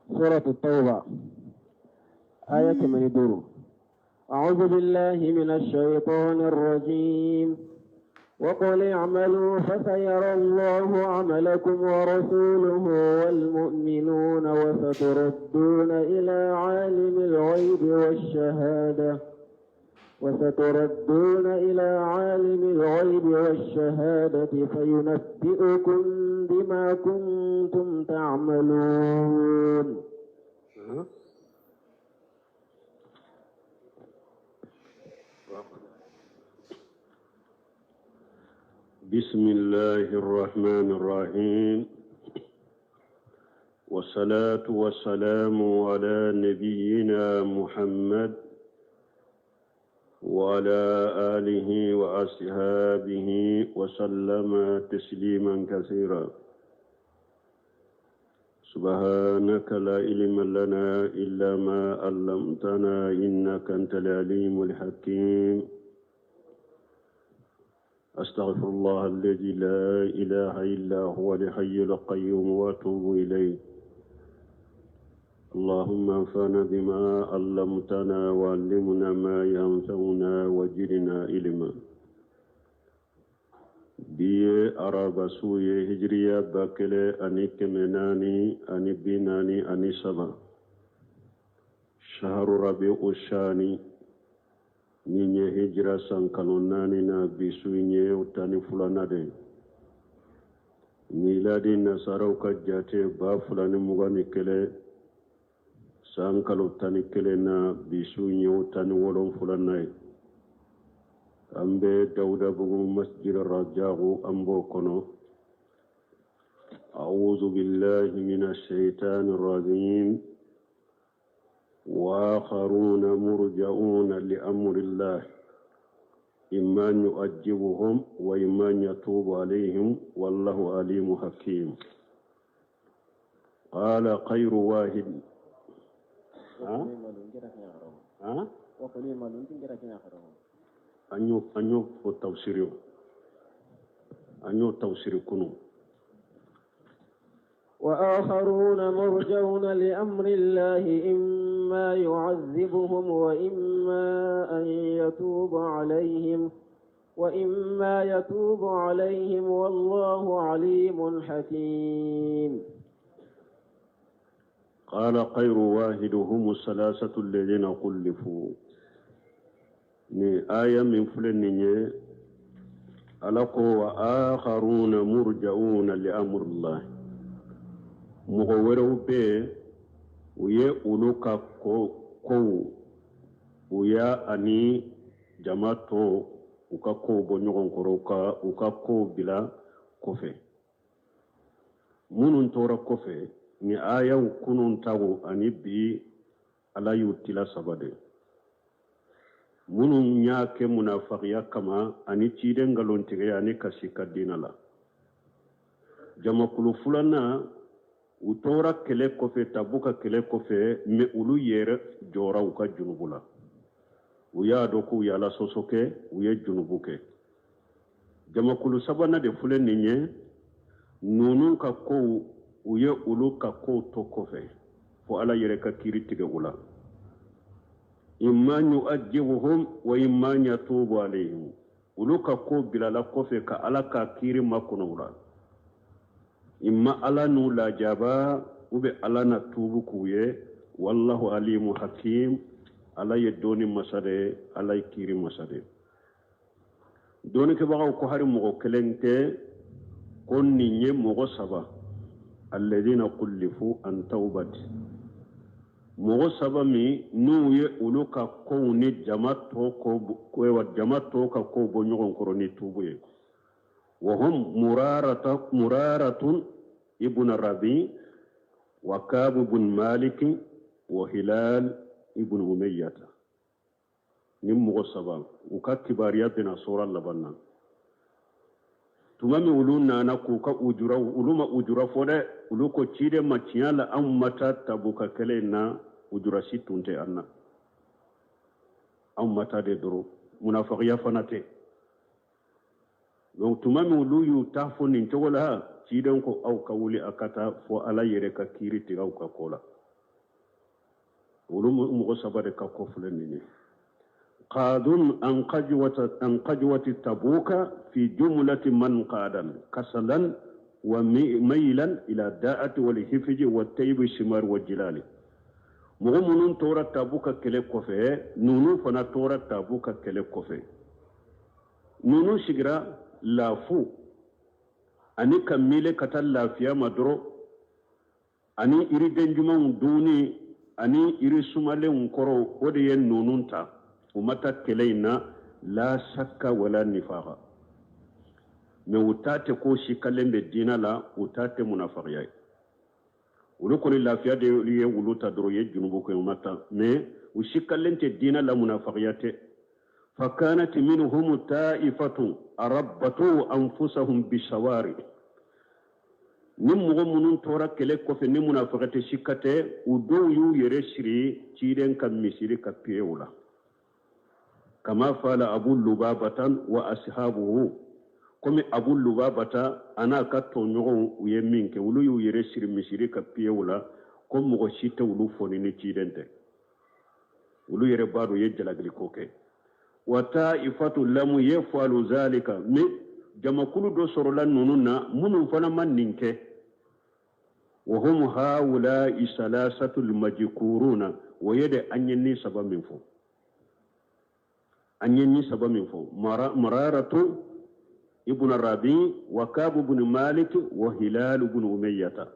سورة التوبة آية 85. أعوذ بالله من الشيطان الرجيم. وقل اعملوا فسيرى الله عملكم ورسوله والمؤمنون وستردون إلى عالم الغيب والشهادة وستردون إلى عالم الغيب والشهادة فينبئكم بما كنتم تعملون. بسم الله الرحمن الرحيم، والصلاة والسلام على نبينا محمد وعلى آله وأصحابه وسلم تسليما كثيرا. سبحانك لا علم لنا إلا ما علمتنا إنك أنت العليم الحكيم. أستغفر الله الذي لا إله إلا هو الحي القيوم وأتوب إليه. اللهم انفعنا بما علمتنا وعلمنا ما ينفعنا وزدنا علما. Bi ye araba su ye, hijiriya 1443, shaharu rabi'u shani, min ye hijira san kalo naani na. Bi su in ye 12nan de ye miladi. Nasaraw ka jate, 2021, san kalo 11 na, bi su in ye 17nan ye. An bɛ Dawudabugu, Masjid Rajagu, an b'o kɔnɔ. أعوذ بالله من الشيطان الرجيم. وآخرون مرجؤون لأمر الله إما أن يعذبهم وإما أن يتوب عليهم والله عليم حكيم. قال غير واحد، ها ها. An y'o o tafsiri, an y'o tafsiri kunu. وآخرون مرجون لأمر الله إما يعذبهم وإما أن يتوب عليهم وإما يتوب عليهم والله عليم حكيم. قال غير واحد هم الثلاثة الذين خلفوا. Ni aya min filɛ nin ye, Ala ko وآخرون مرجؤون لأمر الله. Mɔgɔ wɛrɛw bɛ yen, u ye olu ka ko kow, u y'a ani jama tɔw u ka kow bɔ ɲɔgɔn kɔrɔ, u ka kow bila kɔfɛ. Minnu tora kɔfɛ, ni ayaw kunun taw ani bi, Ala y'u tila saba de. Minnu y'a kɛ munafagiya kama ani ciden nkalontigɛya ani kasi ka diinɛ la. Jamakulu filanan, u tora kɛlɛ kɔfɛ, Tabuka kɛlɛ kɔfɛ, mɛ olu yɛrɛ jɔra u ka junubu la. U y'a dɔn k'u ye Ala sɔsɔ kɛ, u ye junubu kɛ. Jamakulu sabanan de filɛ nin ye, ninnu ka kow, u ye olu ka kow to kɔfɛ fo Ala yɛrɛ ka kiiri tigɛ u la. إما يعذبهم وإما يتوب عليهم. Olu ka ko bilala kɔfɛ ka Ala ka kiiri makɔnɔ u la. Imma Ala n'u lajaba, u bɛ Ala na tuubu k'u ye. والله عليم حكيم. Ala ye dɔnni masa de ye, Ala ye kiiri masa de ye. Dɔnnikɛbagaw ko hari mɔgɔ kelen tɛ, ko nin ye mɔgɔ saba, الذين خلفوا عن التوبة. Mɔgɔ saba min n'u ye olu ka kow ni jama tɔ ko, jama tɔw ka kow bɔ ɲɔgɔn kɔrɔ ni tuubu ye. وهم مرارة مرارة ابن الربيع وكعب بن مالك وهلال ابن أمية. Ni mɔgɔ saba, u ka kibaruya bɛna sura laban na. Tuma min olu nana k'u ka ujura, olu ma ujura fɔ dɛ. Olu ko ciden ma: tiɲɛ la, anw ma taa Tabuka kɛlɛ in na, ujura si tun tɛ an na, anw ma taa de dɔrɔn, munafagiya fana tɛ. Donc tuma min olu y'u ta fɔ nin cogo la, ciden ko: aw ka wuli, a ka taa fɔ Ala yɛrɛ ka kiiri tigɛ aw ka ko la. Olu mɔgɔ saba de ka ko filɛ nin ye. Qadun an qajwati tabuka fi jumlati man qadan kasalan wa maylan ila da'ati wal hifji wa tayyibi simar wa jilali. Mɔgɔ minnu tora Tabuka kɛlɛ kɔfɛ, ninnu fana tora Tabuka kɛlɛ kɔfɛ. Ninnu sigira lafu ani ka miile ka taa lafiya ma dɔrɔn, ani yiriden ɲumanw dunni ani yiri sumalenw kɔrɔ, o de ye ninnu ta. U ma taa kɛlɛ in na, la sakka wala nifaqa. Mais u ta tɛ ko sikalen bɛ diinɛ la, u ta tɛ munafagiya ye. Olu kɔni lafiya de ye olu ta dɔrɔn, u ye junubu kɛ, u ma taa. Mais u sikalen tɛ diinɛ la, munafagiya tɛ. Fakanat minhum ta'ifatun arabbatu anfusahum bisawari. Ni mɔgɔ minnu tora kɛlɛ kɔfɛ ni munafaga tɛ, sika tɛ, u dɔw y'u yɛrɛ siri ciden ka misiri ka piyew la. Kama fala Abu Lubabatan wa ashabuhu, komi Abu Lubabata a n'a ka tɔɲɔgɔnw u ye min kɛ, olu y'u yɛrɛ siri misiri ka piyew la ko mɔgɔ si tɛ olu fɔni ni ciden tɛ. Olu yɛrɛ b'a dɔn u ye jalagiliko kɛ. Wa ta'ifatu lamu yafalu zalika, mais jamakulu dɔ sɔrɔla ninnu na minnu fana ma nin kɛ. Wa hum haula'i salasatu almajkuruna, o ye de an ye ni saba min fɔ, an ye ni saba min fɔ, Mararatu ibn Rabi wa Kabu ibn Malik wa Hilal ibn Umayyata.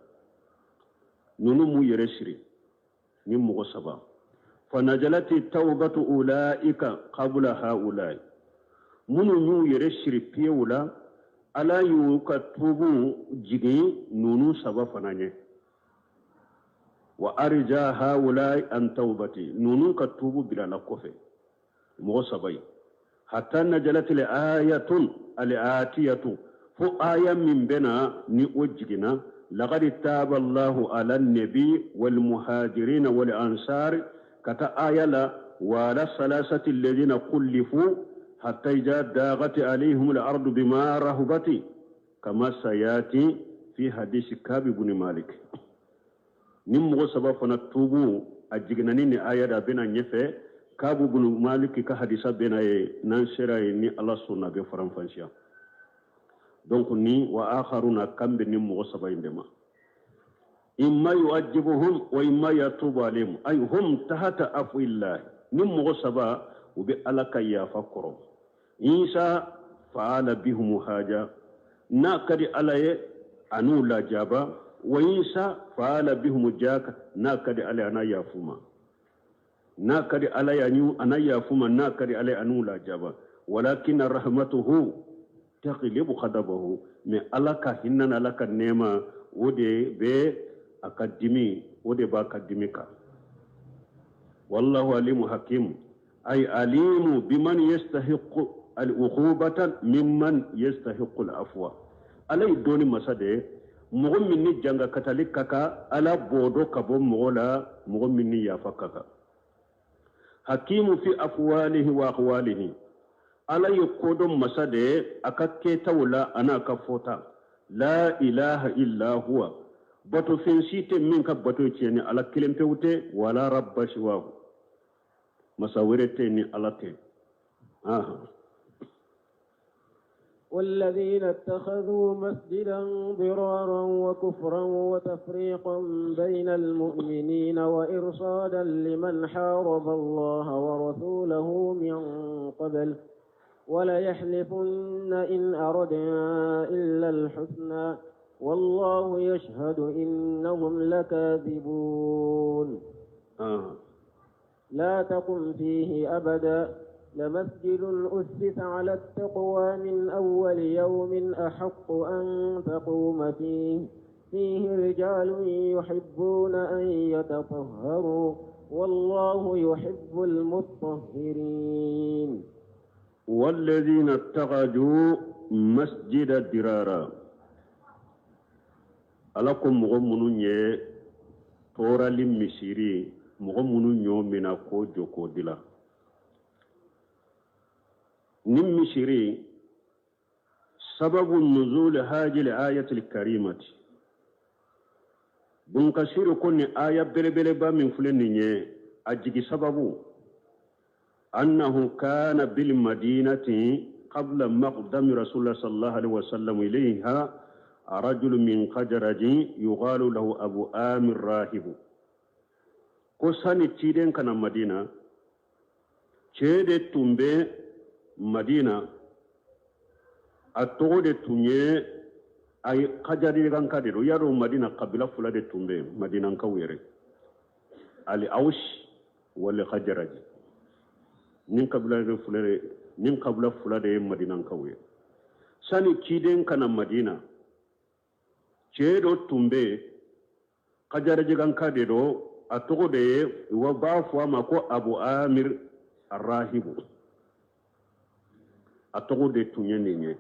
Ninnu m'u yɛrɛ siri ni mɔgɔ saba. Fanajalati tawbatu ulaika qabla haulai, minnu y'u yɛrɛ siri piyew la, Ala y'u ka tubu jigin ninnu saba fana ɲɛ. Wa arja haulai an tawbati, ninnu ka tubu bilala kɔfɛ mɔgɔ saba ye. Hatta najalati ayatun al-atiyatu, fo aya min bɛna ni o jiginna, laqad taba Allahu ala nabi wal muhajirin wal ansar, ka taa aya la wa ala salasati alladhina kullifu hatta idha daghat alayhim al-ardu bima rahubati, kama sayati fi hadisi Kab ibn Malik. Ni mɔgɔ saba fana tubu a jiginna ni aya da bɛna ɲɛfɛ, Kab ibn Malik ka hadisa bɛna ye n'an sera ye ni Ala sɔnna a bɛ faranfasiya. Donc ni wa akharuna kan bɛ ni mɔgɔ saba in de ma. Imma yu'adhibuhum wa imma yatubu alayhim, ay hum tahta afwillahi. Ni mɔgɔ saba u bɛ Ala ka yafa kɔrɔ. Isa fa'ala bihum haja, n'a ka di Ala ye a n'u lajaba, wa isa fa'ala bihum jaka, n'a ka di Ala ye a n'a yafu ma, n'a ka di Ala ye a n'a yafu ma, n'a ka di Ala ye a n'u lajaba. Walakin rahmatuhu taghlibu ghadabahu, mais Ala ka hinɛ ni Ala ka nɛɛma o de bɛ a ka dimi, o de b'a ka dimi kan. Wallahu alimu hakim, ay alimu biman yastahiqu al-uqubata mimman yastahiqu al-afwa. Ala ye dɔnni masa de ye, mɔgɔ min ni janga katali ka kan, Ala b'o dɔn ka bɔ mɔgɔ la, mɔgɔ min ni yafa ka kan. Hakimu fi afwalihi wa aqwalihi, Ala ye kodɔn masa de ye a ka kɛtaw la a n'a ka fɔta. La ilaha illa huwa, bato fɛn si tɛ min ka bato tiɲɛ ni Ala kelen pewu tɛ, wala rabba siwahu, masa wɛrɛ tɛ ni Ala tɛ. والذين اتخذوا مسجدا ضرارا وكفرا وتفريقا بين المؤمنين وإرصادا لمن حارب الله ورسوله من قبل وليحلفن إن أردنا إلا الحسنى والله يشهد إنهم لكاذبون. لا تقم فيه أبدا لمسجد أسس على التقوى من أول يوم أحق أن تقوم فيه فيه رجال يحبون أن يتطهروا والله يحب المطهرين. والذين اتخذوا مسجد درارا ala ko mɔgɔ minnu ye tɔɔrɔli misiri, mɔgɔ minnu ɲɔ mina k'o jɔ k'o dila ni misiri. Sababu nuzul hajil ayatil karimati, Bunkasiru ko ni aya belebeleba min filɛ nin ye, A jigi sababu annahu kana bil madinati qabla maqdami rasulullah sallallahu alaihi wasallam ilayha rajul min khajraji yuqalu lahu Abu Amir Rahibu. Ko sani ciden ka na Madina, cɛ de tun bɛ Madina, a tɔgɔ de tun ye a ye kajarikanka de don. Y'a dɔn Madina kabila fila de tun bɛ yen, Madinankaw yɛrɛ, ali Awus wali Kajaraji. Nin kabila de fila de, nin kabila fila de ye Madinankaw ye. Sani ciden ka na Madina, cɛ dɔ tun bɛ yen, kajarajikanka de don, a tɔgɔ de ye, u b'a fɔ a ma ko Abu Amir Arahibu. A tɔgɔ de tun ye nin ye.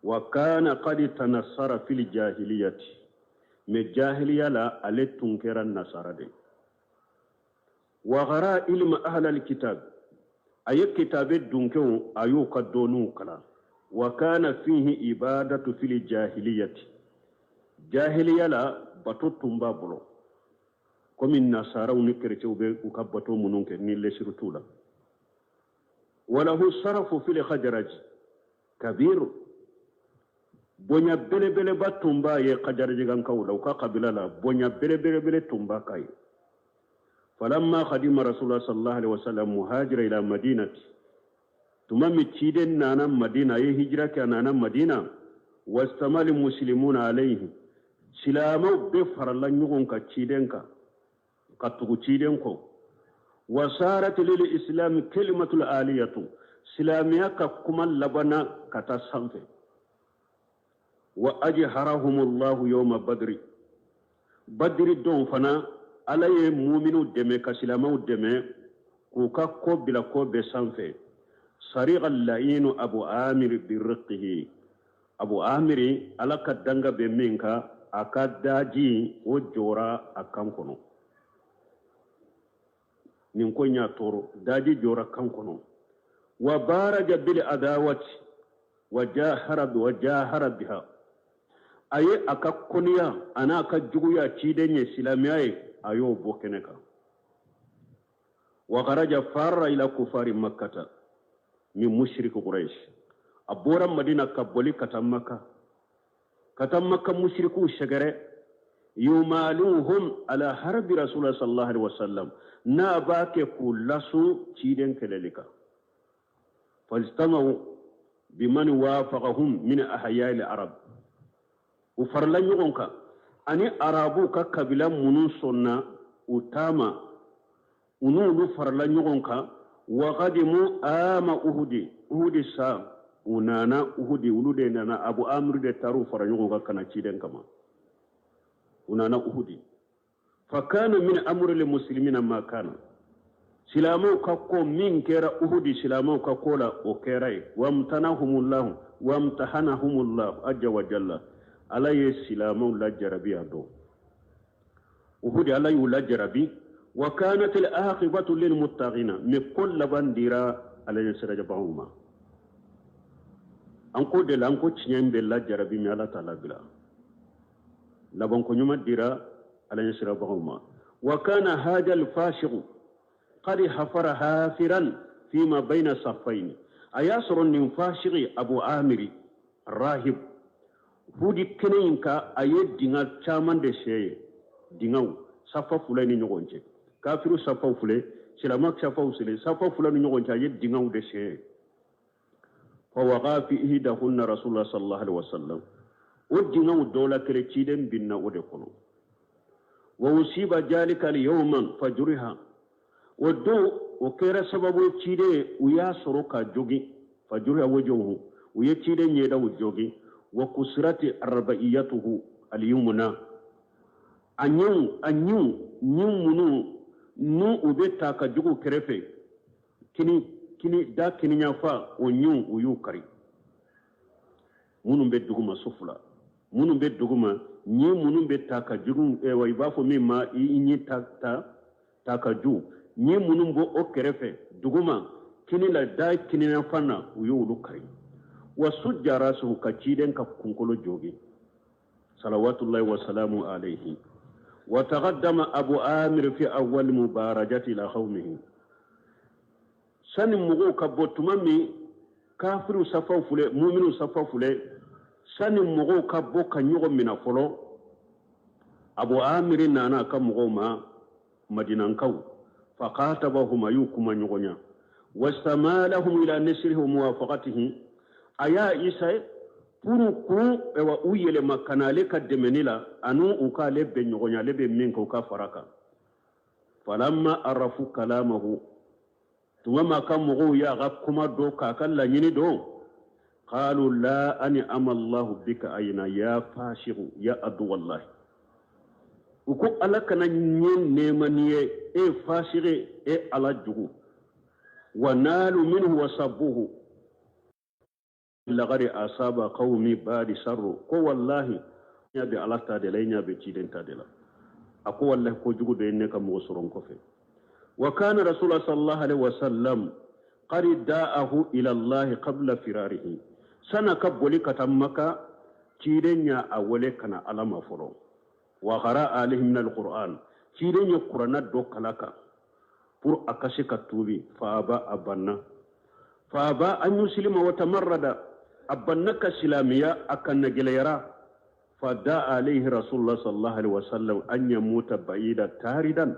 Wa kana qad tanassara fil jahiliyati, mais jahiliya la ale tun kɛra nasara de. Wa gara ilma ahlal kitab, a ye kitabe dunkew, a y'u ka dɔnniw kalan. Wa kana fihi ibadatu fil jahiliyati, jahiliya la bato tun b'a bolo, komi nasaraw ni kerecɛw bɛ u ka bato minnu kɛ ni lesiru t'u la. Walahu sarafu fil khajaraji kabir, bonya belebeleba tun b'a ye kajarajikankaw la, u ka kabila la bonya belebelebele tun b'a ka ye. Falamma khadima rasulullah sallallahu alaihi wasallam muhajira ila madinati, tuma min ciden nana Madina, a ye hijira kɛ, a nana Madina, wastamali muslimuna alayhi, silamɛw bɛɛ farala ɲɔgɔn kan ciden kan, ka tugu ciden kɔ. Wasarat lil islami kalimatul aliyatu, silamɛya ka kuma labanna ka taa sanfɛ. Wa ajharahumullahu yawma badri, badri don fana Ala ye muminu dɛmɛ ka silamɛw dɛmɛ k'u ka ko bila ko bɛɛ sanfɛ. Sariqa lainu Abu Amir birriqihi, Abu Amiri, Ala ka danga bɛ min kan, a ka daji o jɔra a kan kɔnɔ. Nin ko y'a tɔɔrɔ, daji jɔra kan kɔnɔ. Wa baraja bil adawati wa jahara wa jahara biha, a ye a ka kɔniya a n'a ka juguya ciden ye, silamɛya ye, a y'o bɔ kɛnɛ kan. Wa kharaja farra ila kufari makkata min mushriki Quraish, a bɔra Madina ka boli ka taa Makka, ka taa Makka mushrikuw sɛgɛrɛ. Yumaluhum ala harbi rasulullah sallallahu alaihi wasallam, n'a b'a kɛ k'u lasun ciden kɛlɛli kan. Fajtamau biman wafaqahum min ahyai arab, u farala ɲɔgɔn kan ani arabuw ka kabila minnu sɔnna u taama, u n'olu farala ɲɔgɔn kan. Wa qadimu ama uhudi, uhudi san u nana uhudi, olu de nana, Abu Amir de taar'u fara ɲɔgɔn kan ka na ciden kama, u nana uhudi. Fa kana min amri lil muslimina ma kana, silamɛw ka ko min kɛra uhudi, silamɛw ka ko la o kɛra ye. Wamtanahumullahu wamtahanahumullahu ajja wa jalla, Ala ye silamɛw lajarabi a dɔn uhudi, Ala y'u lajarabi. Wa kanat al aqibatu lil muttaqina, mais ko laban dira Ala ye sirajabagaw ma. An ko de la, an ko tiɲɛ bɛ lajarabi, mais Ala t'a labila. Labanko ɲuman dira Ala ye sirabagaw ma. Wa kana hada al fasiqu qad hafara hafiran fima bayna saffaini, a y'a sɔrɔ nin fasigi Abu Amiri Rahib hudi kɛnɛ in kan, a ye dinga caman de sɛ ye, dingaw safa fila ni ɲɔgɔn cɛ, kafiru safaw filɛ, silamɛ safaw filɛ, safa fila ni ɲɔgɔn cɛ, a ye dingaw de sɛ ye. Fa waqa fi ihdahunna rasulullah sallallahu alaihi wasallam, o dingaw dɔ la kelen ciden binna o de kɔnɔ. Wa usiba jalika al yawman fajuriha, o don o kɛra sababu ye ciden u y'a sɔrɔ ka jogin, fajuriha wajuhu, u ye ciden ɲɛdaw jogin. Wa kusirati arbaiyatuhu al yumna, a ɲɛw, a ɲinw, ɲin minnu n'u u bɛ ta ka jugu kɛrɛfɛ, kini kini da kiniyanfan, o ɲinw u y'u kari, minnu bɛ duguma sufula, minnu bɛ duguma, ɲin minnu bɛ ta ka jugu, wa i b'a fɔ min ma i ɲin ta ta ta ka ju, ɲin minnu b'o o kɛrɛfɛ duguma kini la, da kiniyanfan na, u y'olu kari. Wa sujja rasuhu, ka ciden ka kunkolo jogin, salawatullahi wa salamu alayhi. Wa taqaddama Abu Amir fi awwal mubarajati ila qawmihi. Sani mɔgɔw ka bɔ tuma min kafiriw safaw filɛ, muminiw safaw filɛ, sani mɔgɔw ka bɔ ka ɲɔgɔn minɛ fɔlɔ, Abu Amir nana a ka mɔgɔw ma, Madinankaw, faqatabahum, a y'u kuma ɲɔgɔnya, wastamalahum ila nisrihi wa muwafaqatihi, a y'a essayer pour k'u u yɛlɛma ka na ale ka dɛmɛni la, ani u k'ale bɛn ɲɔgɔnya, ale bɛ min kɛ u ka fara kan. Falamma arafu kalamahu, tuma min a ka mɔgɔw y'a ka kuma dɔn k'a ka laɲini dɔn, qalu la an'ama Allahu bika ayna ya fasiqu ya aduwallahi, u ko Ala kana ɲɛ nɛɛma n'i ye, e fasigi, e Ala jugu. Wa nalu minhu wa sabbuhu laqad asaba qawmi ba'di sarru, ko wallahi ɲa bɛ Ala ta de la, i ɲa bɛ ciden ta de la. A ko wallahi ko jugu dɔ ye ne ka mɔgɔ sɔrɔ n kɔfɛ. Wa kana rasulullah sallallahu alaihi wasallam qad da'ahu ila Allah qabla firarihi, sana ka boli ka taa Maka, ciden y'a a wele ka na Ala ma fɔlɔ. Wa qara alayhi min alquran, ciden ye kuranna dɔ kala kan pour a ka se ka tuubi. Fa aba, a banna. Fa aba an yuslima wa tamarrada, a banna ka silamiya, a kan na gɛlɛyara. Fa da alayhi rasulullah sallallahu alaihi wasallam an yamuta ba'ida taridan,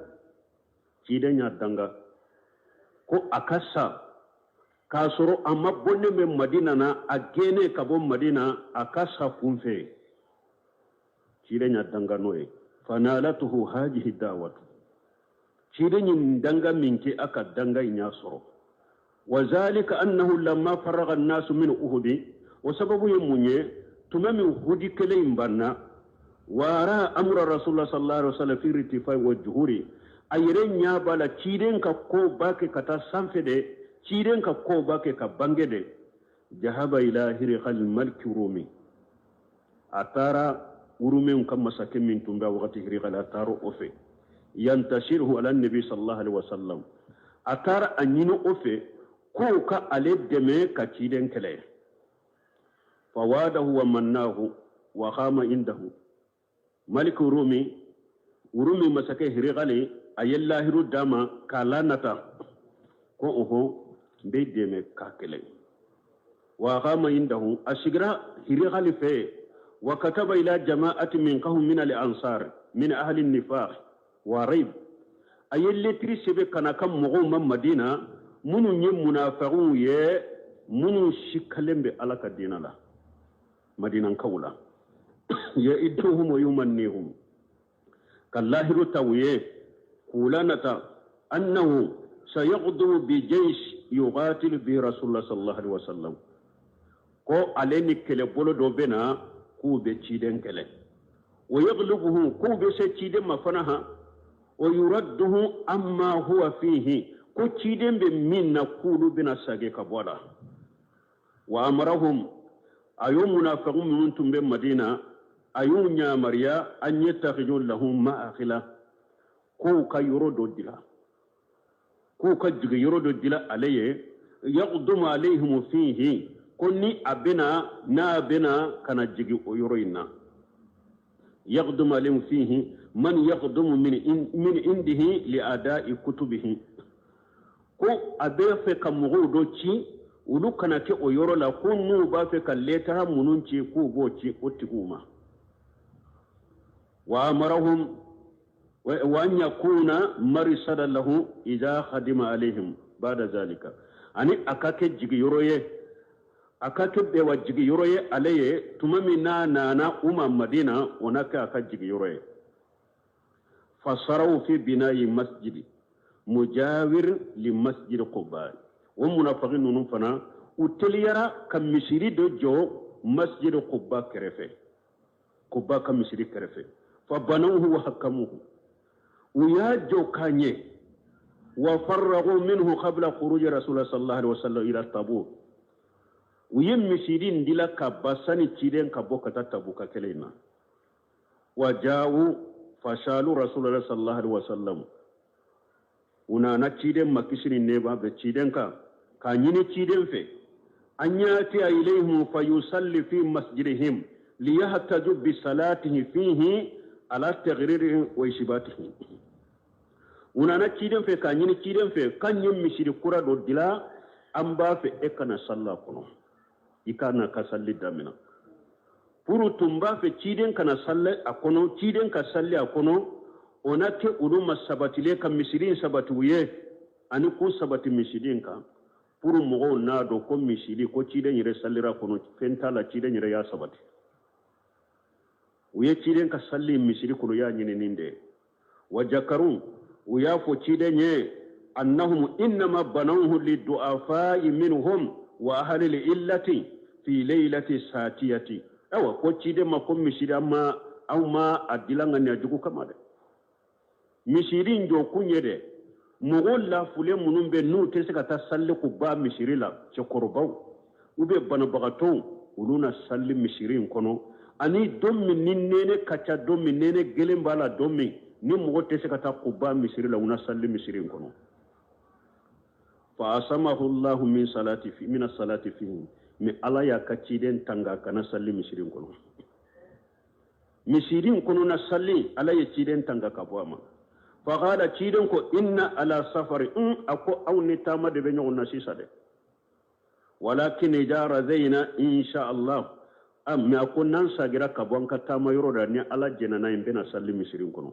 ciden y'a danga ko a ka sa k'a sɔrɔ a ma bɔ ne bɛ Madina na, a gɛnne ka bɔ Madina, a ka sa kun fɛ. Ciden y'a danga n'o ye. Fanalatuhu hajihi da'watu, ciden ye danga min kɛ, a ka danga in y'a sɔrɔ. Wa zalika annahu lamma faraga an-nasu min uhudi, o sababu ye mun ye? Tuma min Uhudi kɛlɛ in banna, wara amra rasulullah sallallahu alaihi wasallam fi irtifai wa juhuri, a yɛrɛ ɲɛ b'a la ciden ka ko b'a kɛ ka taa sanfɛ de, ciden ka ko b'a kɛ ka bange de. Jahaba ila hirqal maliki rumi, a taara urumew ka masakɛ min tun bɛ wagati hirqal, a taara o fɛ. Yantashiruhu ala nabi sallallahu alaihi wasallam, a taara a ɲini o fɛ k'o ka ale dɛmɛ ka ciden kɛlɛ. Fawadahu wa mannahu wa qama indahu malik rumi, urumi masakɛ hirqali, a ye lahiru d'a ma k'a lanata ko oho, n bɛ dɛmɛ k'a kɛlɛ. Wa qama indahu, a sigira hirqali fɛ. Wa kataba ila jama'ati min qawm min al-ansar min ahli an-nifaq wa rayb, a ye letiri sɛbɛn ka na ka mɔgɔw ma Madina, minnu ye munafagiw ye, minnu sikalen bɛ Ala ka diinɛ la, Madinankaw la. Ya'iduhum wa yumannihum, ka lahiru ta u ye k'u lanata, annahu sayaqdumu bi jaysh yuqatilu bi rasulullah sallallahu alaihi wasallam, ko ale ni kɛlɛbolo dɔ bɛ na k'u bɛ ciden kɛlɛ. Wa yaghlibuhu, k'u bɛ se ciden ma fana han. Wa yuradduhu amma huwa fihi, ko ciden bɛ min na k'olu bɛna sage ka bɔ a la. Wa amarahum, a y'o munafiki minnu tun bɛ Madina, a y'u yamaruya an yattakhidhu lahum ma'akhila, k'u ka yɔrɔ dɔ dila, k'u ka jigin yɔrɔ dɔ dila ale ye. Yaqdumu alayhim fihi, ko ni a bɛna, n'a bɛna ka na jigin o yɔrɔ in na. Yaqdumu alayhim fihi man yaqdumu min indihi li ada'i kutubihi, ko a bɛ fɛ ka mɔgɔw dɔ ci olu kana kɛ o yɔrɔ la, ko n'u b'a fɛ ka lɛtara minnu ci k'u b'o ci o tigiw ma. Wa amarahum wa an yakuna marisada lahu idha khadima alayhim ba'da zalika, ani a ka kɛ jigiyɔrɔ ye, a ka kɛ bɛwa jigiyɔrɔ ye ale ye tuma min n'a nana u ma Madina, o na kɛ a ka jigiyɔrɔ ye. Fasaraw fi binayi masjidi mujawir li masjidi Quba, o munafiki ninnu fana u teliyara ka misiri dɔ jɔ masjidi Quba kɛrɛfɛ, Quba ka misiri kɛrɛfɛ. Fa banawhu wa hakamuhu, u y'a jɔ k'a ɲɛ. Wa farragu minhu qabla khuruji rasulullah sallallahu alaihi wasallam ila Tabuk, u ye misiri in dila ka ban sani ciden ka bɔ ka taa Tabuka kɛlɛ in na. Wa ja'u fasalu rasulullah sallallahu alaihi wasallam, u nana ciden ma kisi ni nɛɛma bɛ ciden kan, k'a ɲini ciden fɛ an yatiya ilayhim fa yusalli fi masjidihim liyahtaju bi salatihi fihi Ala tagririhim wa isbatihim. U nana ciden fɛ k'a ɲini ciden fɛ k'an ye misiri kura dɔ dila, an b'a fɛ e ka na salli a kɔnɔ, i ka na ka salli damina. Pour tun b'a fɛ ciden ka na salli a kɔnɔ, ciden ka salli a kɔnɔ, o na kɛ olu ma sabatilen ka misiri in sabati u ye, ani k'u sabati misiri in kan, pour mɔgɔw n'a dɔn ko misiri ko ciden yɛrɛ sallira kɔnɔ, fɛn t'a la, ciden yɛrɛ y'a sabati. U ye ciden ka salli misiri kɔnɔ y'a ɲinini de ye. Wa jakaru, u y'a fɔ ciden ye annahum innama banawhu lidu'afai minhum wa ahli illati fi laylati satiyati. Awa ko ciden ma ko misiri an ma aw ma a dilan ŋaniya jugu kama dɛ. Misiri in jɔ kun ye dɛ, mɔgɔ lafulen minnu bɛ n'u tɛ se ka taa salli Kuba misiri la, cɛkɔrɔbaw ou bien banabagatɔw, olu na salli misiri in kɔnɔ. Ani don min ni nɛnɛ ka ca, don min nɛnɛ gɛlɛn b'a la, don min ni mɔgɔ tɛ se ka taa Kuba misiri la, u na salli misiri in kɔnɔ. Fa asamahu llahu min salati fi min salati fihi, mais Ala y'a ka ciden tanga kana salli misiri in kɔnɔ. Misiri in kɔnɔna salli, Ala ye ciden tanga ka bɔ a ma. Faqala, ciden ko inna ala safari n, a ko aw ni taama de bɛ ɲɔgɔn na sisan dɛ. Walakin idha razayna insha Allah, a mais a ko n'an sagira ka bɔ an ka taama yɔrɔ la, ni Ala jɛnna n'a ye, n bɛna salli misiri in kɔnɔ.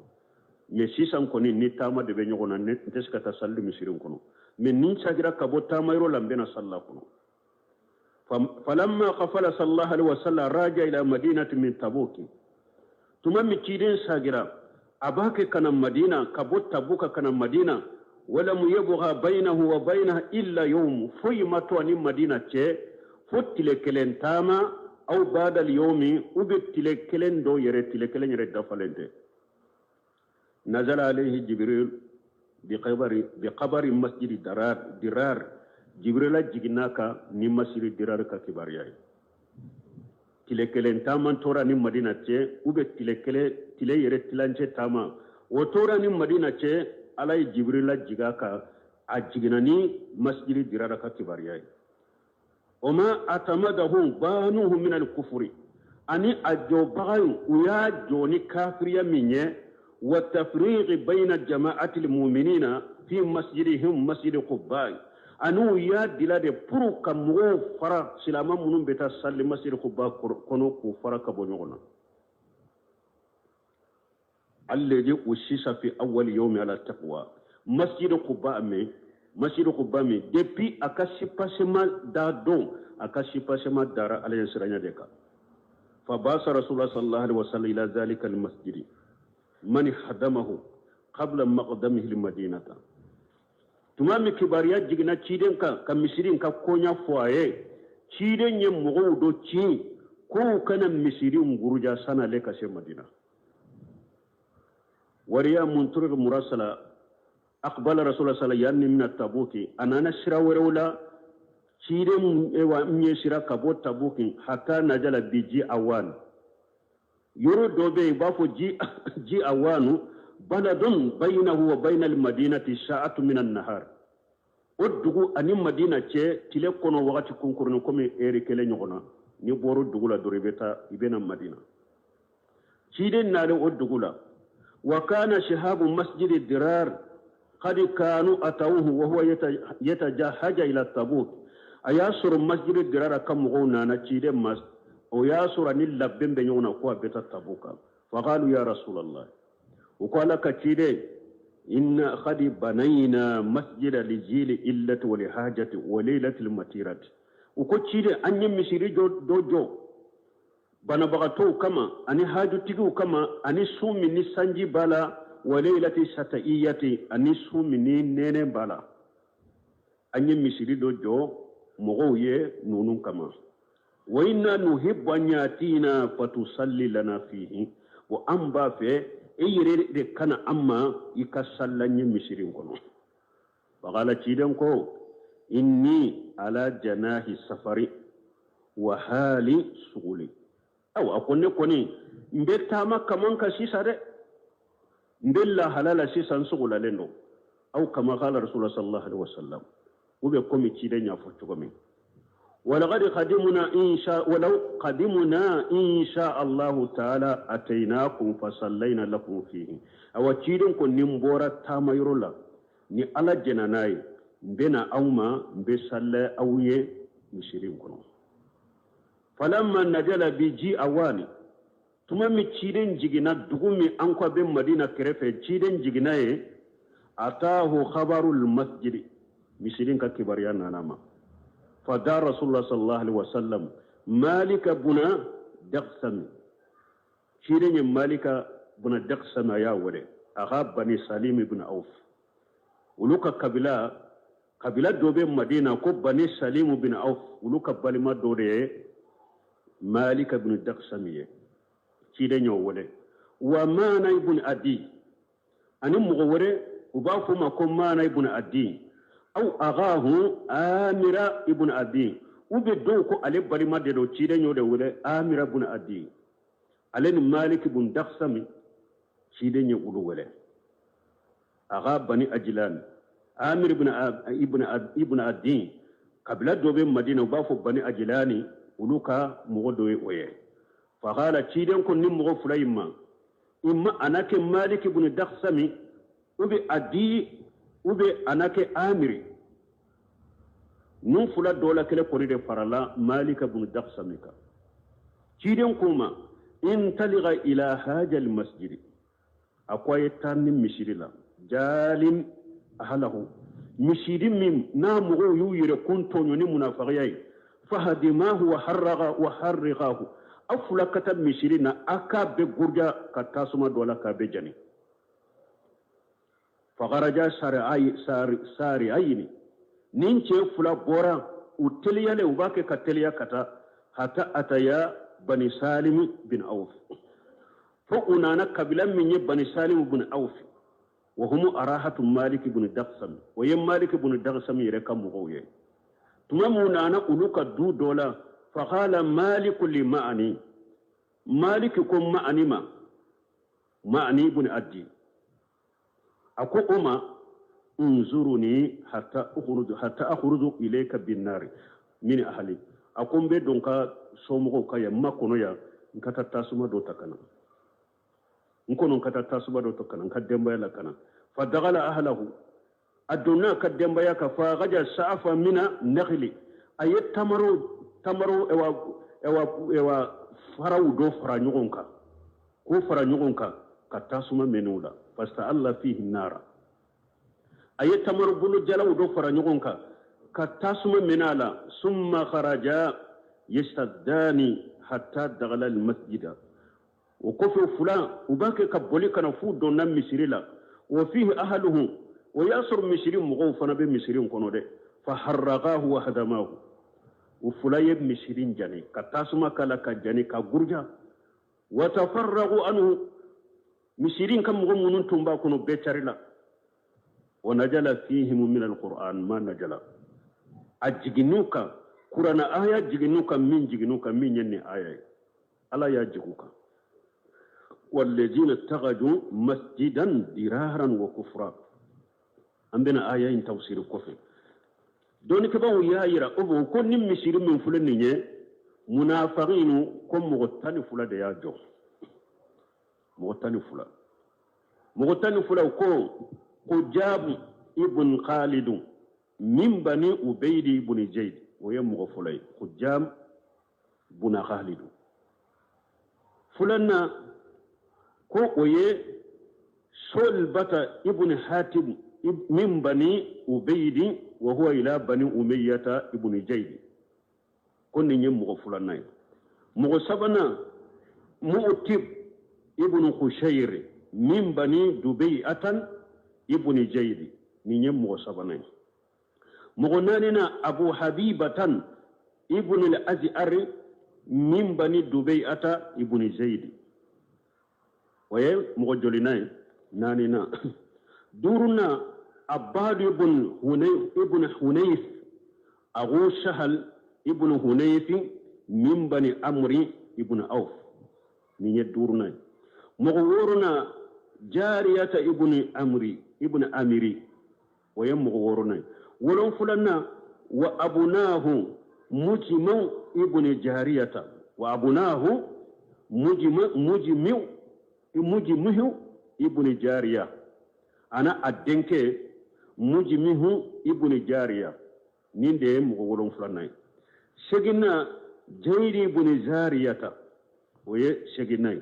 Mais sisan kɔni ni taama de bɛ ɲɔgɔn na, ne tɛ se ka taa salli misiri in kɔnɔ, mais ni n sagira ka bɔ taama yɔrɔ la, n bɛna salli a kɔnɔ. Falamma qafala sallallahu alaihi wasallam raja ila madinati min Tabuk, tuma min ciden sagira a b'a kɛ ka na Madina, ka bɔ Tabuka ka na Madina, walam yabgha baynahu wa baynaha illa yawm, foyi ma to ani Madina cɛ fo tile kelen taama, aw badal yawmi, u bɛ tile kelen dɔ yɛrɛ, tile kelen yɛrɛ dafalen tɛ. Nazala alayhi Jibril bi qabari masjidi darar dirar, Jibrila jiginna ka ni masjidi dirar ka kibaruya ye. Tile kelen taama tora ni Madina cɛ, u bɛ tile kelen, tile yɛrɛ tilancɛ taama o tora ni Madina cɛ. Ala ye Jibrila jigin ka a jiginna ni masjidi dirar ka kibaruya ye. O ma atamadahu banuhu min al-kufri, ani a jɔbaga u y'a jɔ ni kafiriya min ye, wa tafriqi bayna jama'ati al-mu'minina fi masjidihim masjid Quba, ani u y'a dila de pour ka mɔgɔw fara, silama minnu bɛ taa salli masjid Quba kɔnɔ, k'u fara ka bɔ ɲɔgɔn na. Alladhi usisa fi awwal yawmi ala taqwa, masjid Quba min, masjid Quba min depuis a ka soubassement da don, a ka soubassement dara Ala ye siranya de kan. Fa basa Rasulullah sallallahu alaihi wasallam ila zalika almasjid man hadamahu qabla maqdamihi almadinata. Tuma min kibaruya jiginna ciden kan ka misiri ka koɲa fɔ a ye, ciden ye mɔgɔw dɔ ci k'u kana misiri nguruja san'ale ka se Madina. Wariya mun turuq murasala aqbala Rasulullah sallallahu alaihi wasallam min Tabuki, a nana sira wɛrɛw la, ciden wa ɲɛ sira ka bɔ Tabuki hatta najala bi ji awan, yɔrɔ dɔ bɛ yen, u b'a fɔ ji awanu, baladun baynahu wa bayna almadinati sa'atu min an-nahar, o dugu ani Madina cɛ tile kɔnɔ wagati kunkurunin komi eri kelen ɲɔgɔn na. Ni bɔra dugu la dɔrɔn, i bɛ taa, i bɛ na Madina. Ciden nalen o dugu la, wa kana shihabu masjidi dirar qad kanu atawuhu wa huwa yatajahaja ila Tabuk, a y'a sɔrɔ masjidi dirara ka mɔgɔw nana ciden ma, o y'a sɔrɔ ni labɛn bɛ ɲɔgɔn na ko a bɛ taa Tabuka. Faqalu ya Rasulallah, u ko Ala ka ciden, inna qad banayna masjida lijili illati wa lihajati wa laylati almatirati. U ko ciden, an ye misiri dɔ jɔ banabagatɔw kama ani hajutigiw kama, ani su min ni sanji b'a la, wa laylati sataiyati, ani su min ni nɛnɛ b'a la, an ye misiri dɔ jɔ mɔgɔw ye ninnu kama. Wa inna nuhibbu an yatina fatusalli lana fihi, wa an b'a fɛ e yɛrɛ de kana an ma i ka salla n ye misiri kɔnɔ. Faqala, ciden ko inni ala janahi safari wa hali suguli. Awa, a ko ne kɔni n bɛ taama kaman kan sisan dɛ, n bɛ lahala la sisan, n sogolalen don. Aw kama qala Rasulullah sallallahu alaihi wasallam, u bɛ komi ciden y'a fɔ cogo min. Walaqad qadimna insha walau qadimna insha Allahu ta'ala atainakum fasallaina lakum fihi. Awa ciden ko ni n bɔra taamayɔrɔ la ni Ala jɛnna n'a ye n bɛ na aw ma n bɛ sali aw ye misiri in kɔnɔ. Falamma najala bi ji awani tuma min ciden jiginna dugu min an ko a bɛ Madina kɛrɛfɛ ciden jiginna yen ataahu khabarul masjidi misiri ka kibaruya nana ma fada rasulullah sallallahu alaihi wasallam malika buna daksami ciden ye malika buna daksami a y'a wele akha bani salim ibn auf olu ka kabila kabila dɔ bɛ madina ko bani salim bin auf olu ka balima dɔ de ye malika bin daksami ye ciden y'o wele wa mana ibn adi ani mɔgɔ wɛrɛ u b'a fɔ ma ko mana ibn adi aw agahu amira ibn adi u bɛ dɔw ko ale balima de don ciden y'o de wele amira ibn adi ale ni malik ibn daksami ciden ye olu wele akha bani ajilan amir ibn adi kabila dɔ bɛ madina u b'a fɔ bani ajilani olu ka mɔgɔ dɔ ye o ye fakala ciden ko ni mɔgɔ fila in ma imma a na kɛ malik ibn daksami u bɛ adi u bɛ a na kɛ amiri ninnu fila dɔ la kelen kɔni de farala malik ibn daksami kan ciden k'u ma intaliga ila hajal masjidi a ko a ye taa ni misiri la jalin ahalahu misiri min n'a mɔgɔw y'u yɛrɛ kun tɔɲɔ ni munafagiya ye fahadimahu wa harraga wa harriqahu aw fila ka taa misiri na a k'a bɛɛ guruja ka tasuma don a la k'a bɛɛ jani fakaraja sari'ayini nin cɛ fila bɔra u teliyalen u b'a kɛ ka teliya ka taa hata ataya bani salim bin auf fo u nana kabila min ye bani salim bin auf wa humu arahatu malik bin daksam o ye malik bin daksam yɛrɛ ka mɔgɔw ye tuma min nana olu ka du dɔ la fakala maliku li ma'ani malik ko ma'ani ma ma'ani ibn addi a ko o ma unzuruni hatta ukhruju hatta akhruju ilayka bin nari min ahli a ko n bɛ don ka somɔgɔw ka yan n ma kɔnɔ yan n ka taa tasuma dɔ ta ka na n kɔnɔ n ka taa tasuma dɔ ta ka na n ka denbaya la ka na fa dagala ahlahu a donna a ka denbaya ka fa gaja sa'afa mina nakhli a ye tamaro tamaro ewa ewa ewa faraw dɔ fara ɲɔgɔn kan k'o fara ɲɔgɔn kan ka tasuma mɛnɛ o la fasta'alla fihi nara a ye tamaro bolo jalaw dɔ fara ɲɔgɔn kan ka tasuma mɛnɛ a la summa kharaja yastaddani hatta dagala almasjida o kɔfɛ fila u b'a kɛ ka boli ka na f'u donna misiri la wa fihi ahluhu o y'a sɔrɔ misiri mɔgɔw fana bɛ misiri in kɔnɔ dɛ fa harraqahu wa hadamahu u fila ye misiri in jani ka tasuma k'a la ka jani ka guruja wa tafarraqu anhu misiri in ka mɔgɔ minnu tun b'a kɔnɔ bɛɛ carila wa najala fihim min alquran ma najala a jiginn'u kan kurana aya jiginn'u kan min jiginn'u kan min ye nin aya ye ala y'a jigin u kan wallazina ittakhadhu masjidan diraran wa kufra an bɛna aya in tafsiri kɔfɛ dɔnnikɛbaaw y'a yira o fɔ ko ni misiri min filɛ nin ye munafaginu ko mɔgɔ 12 de y'a jɔ mɔgɔ 12 mɔgɔ 12 ko ko jabu ibn khalidu min bani ubeydi ibn jayd o ye mɔgɔ fɔlɔ ye ko jam buna khalidu filanan ko o ye solbata ibn hatim min bani ubeydi wa huwa ila bani umayyata ibn jayd ko nin ye mɔgɔ filanan ye mɔgɔ sabanan mu'tib ibn khushayr min bani dubeyatan ibn jayd nin ye mɔgɔ sabanan ye mɔgɔ naaninan abu habibatan ibn al-azhar min bani dubeyata ibn zayd o ye mɔgɔ jolinan ye naaninan duurunan abadu ibn hunayf abu sahal ibn hunayf min bani amri ibn auf nin ye duurunan ye mɔgɔ wɔɔrɔnan jariyata ibn amri ibn amiri o ye mɔgɔ wɔɔrɔnan ye wolonfulanan wa abunahu Mujimiu ibn Jariyata wa abunahu Mujimiu Mujimihu ibn Jariya ana a denkɛ Mujimihu ibn Jariya nin de ye mɔgɔ wolonfilanan ye. Seginna Jayidi ibn Zariyata o ye seginna ye.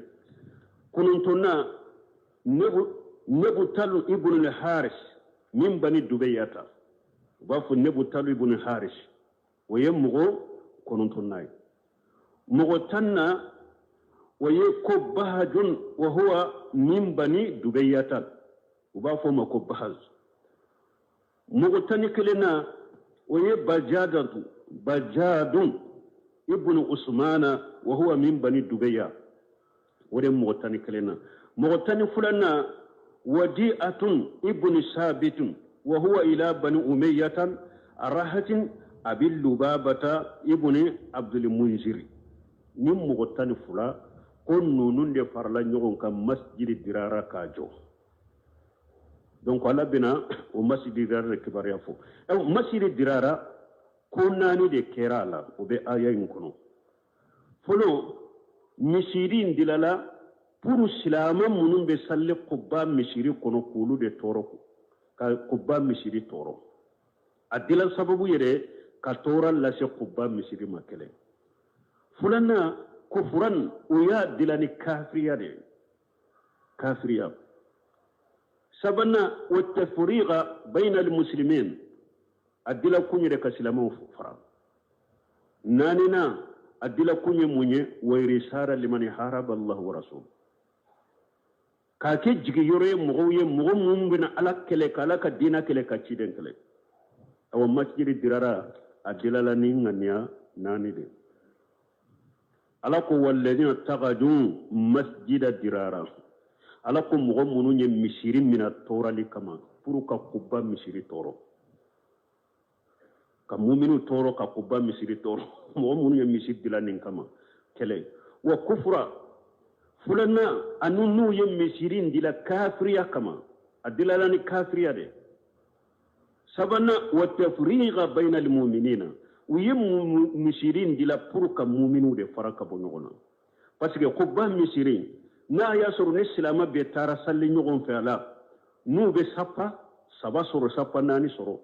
Kɔnɔntɔnna Nebutalu ibn Haris min bani Dubeyata u b'a fɔ Nebutalu ibn Haris o ye mɔgɔ kɔnɔntɔnna ye. Mɔgɔ tanna o ye ko Bahajun wa huwa min bani Dubeyata u b'a fɔ o ma ko Bahaj. Mɔgɔ 11nan o ye Bajadatu Bajadun ibn Usmana wa huwa min bani Dubeya o de ye mɔgɔ 11nan. Mɔgɔ 12nan Wadi'atun ibn Sabitun wa huwa ila bani Umayyatan rahatin Abi Lubabata ibn Abdul Munzir. Ni mɔgɔ 12 ko ninnu de farala ɲɔgɔn kan masjidi dirara k'a jɔ. Donc ala bɛna o masjidi dirara de kibaruya fɔ. Masjidi dirara ko naani de kɛra a la, o bɛ aya in kɔnɔ. Fɔlɔ, misiri in dilala pour silamɛ minnu bɛ sali Kuba misiri kɔnɔ k'olu de tɔɔrɔ, ka Kuba misiri tɔɔrɔ. A dilan sababu yɛrɛ ka tɔɔrɔ lase Kuba misiri ma kɛlɛ. Filanan, kufuran, o y'a dilan ni kafiriya de ye. Kafiriya. Sabanan, wa tafriqa bayna al-muslimin. A dilan kun yɛrɛ ka silamɛw fara. Naaninan, a dilan kun ye mun ye? Wa irsara liman haraba Allah wa rasul. K'a kɛ jigiyɔrɔ ye mɔgɔw ye, mɔgɔ minnu bɛna Ala kɛlɛ, ka Ala ka diinɛ kɛlɛ, ka ciden kɛlɛ. Awa masjidi dirara a dilala ni ŋaniya naani de. Ala ko walladina tagadu masjida dirara. Ala ko mɔgɔ minnu ye misiri mina tɔɔrɔli kama pour ka Kuba misiri tɔɔrɔ, ka muminu tɔɔrɔ, ka Kuba misiri tɔɔrɔ, mɔgɔ minnu ye misiri dilan nin kama kɛlɛ. Wa kufura filanan, ani n'u ye misiri in dila kafiriya kama, a dilala ni kafiriya de. Sabanan, wa tafriqa bayna almu'minina, u ye misiri in dila pour ka muminu de fara ka bɔ ɲɔgɔn na. Parce que Kuba misiri, n'a y'a sɔrɔ ni silamɛ bɛɛ taara sali ɲɔgɔn fɛ a la, n'u bɛ sapa saba sɔrɔ, sapa naani sɔrɔ,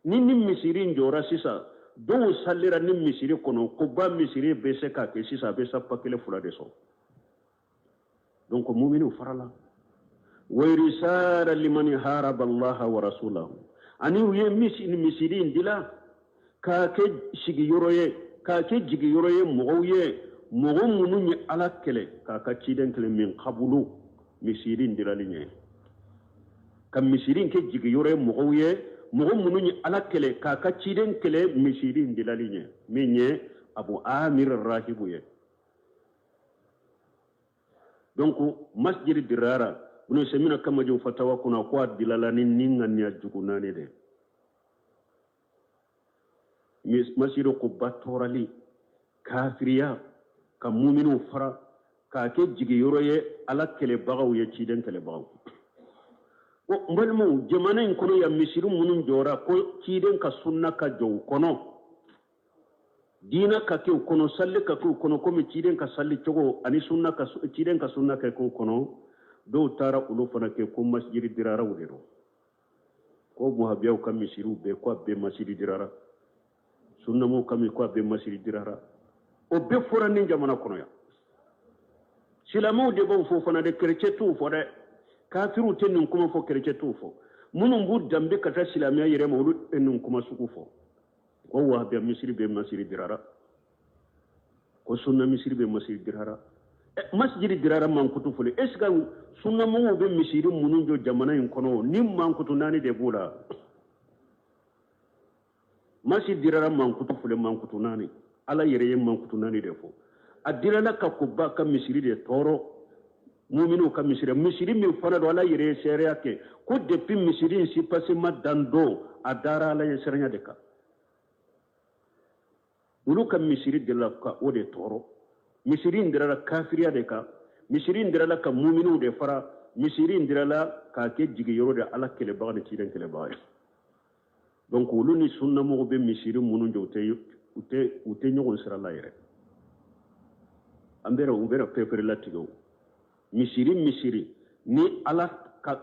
ni misiri in jɔra sisan, dɔw salira ni misiri kɔnɔ, Kuba misiri bɛ se k'a kɛ sisan a bɛ sapa kelen fila de sɔrɔ. Donc muminu farala. Wa irsala liman haraba Allah wa rasulahu, ani u ye misiri in dila k'a kɛ sigiyɔrɔ ye, k'a kɛ jigiyɔrɔ ye mɔgɔw ye, mɔgɔ minnu ye Ala kɛlɛ k'a ka ciden kɛlɛ min kabulu misiri in dilali ɲɛ, ka misiri in kɛ jigiyɔrɔ ye mɔgɔw ye, mɔgɔ minnu ye Ala kɛlɛ k'a ka ciden kɛlɛ misiri in dilali ɲɛ, min ye Abu Amir Rahibu ye. Donc masjid dirara, Ibn Usaymin ka Majmu Fatawa kɔnɔ ko a dilala ni ŋaniya jugu naani de. Masjid Kuba tɔɔrɔli, kafiriya, ka muminu fara, k'a kɛ jigiyɔrɔ ye Ala kɛlɛbagaw ye, ciden kɛlɛbagaw. N balimaw, jamana in kɔnɔ yan misiri minnu jɔra ko ciden ka sunna ka jɔ u kɔnɔ, diinɛ ka kɛ u kɔnɔ, sali ka kɛ u kɔnɔ, komi ciden ka sali cogo ani sunna ka ciden ka sunna ka kɛ u kɔnɔ, dɔw taara olu fana kɛ ko masjidi diraraw de don, ko muhabiyaw ka misiriw bɛɛ ko a bɛɛ masjidi dirara, sunnamow ka mi ko a bɛɛ masjidi dirara. O bɛɛ fɔra nin jamana kɔnɔ yan. Silamɛw de b'o fɔ fana dɛ, kerecɛ t'o fɔ dɛ, kafiriw tɛ nin kuma fɔ, kerecɛ t'o fɔ. Minnu b'u danbe ka taa silamɛya yɛrɛ ma, olu tɛ nin kuma sugu fɔ. Ko wahabiya misiri bɛ masjidi dirara, ko sunna misiri bɛ masjidi dirara. Masjidi dirara mankutu fɔlɔ. Est ce que sunnamɔgɔw bɛ misiri minnu jɔ jamana in kɔnɔ, ni mankutu naani de b'o la? Masjidi dirara mankutu fɔlɔ, mankutu naani. Ala yɛrɛ ye mankutu naani de fɔ. A dirala ka Kuba ka misiri de tɔɔrɔ, muminu ka misiri, misiri min fana don, Ala yɛrɛ ye seereya kɛ ko depuis misiri in si passé ma dan don, a dara Ala ye siranya de kan. Olu ka misiri dirala ka o de tɔɔrɔ. Misiri in dirala kafiriya de kan, misiri in dirala ka muminu de fara, misiri in dirala k'a kɛ jigiyɔrɔ de Ala kɛlɛbaga ni ciden kɛlɛbaga ye. Donc olu ni sunnamɔgɔw bɛ misiri minnu jɔ, u U tɛ ɲɔgɔn sira la yɛrɛ. An bɛ u bɛna pepere latigɛ o. Misiri ni ala ka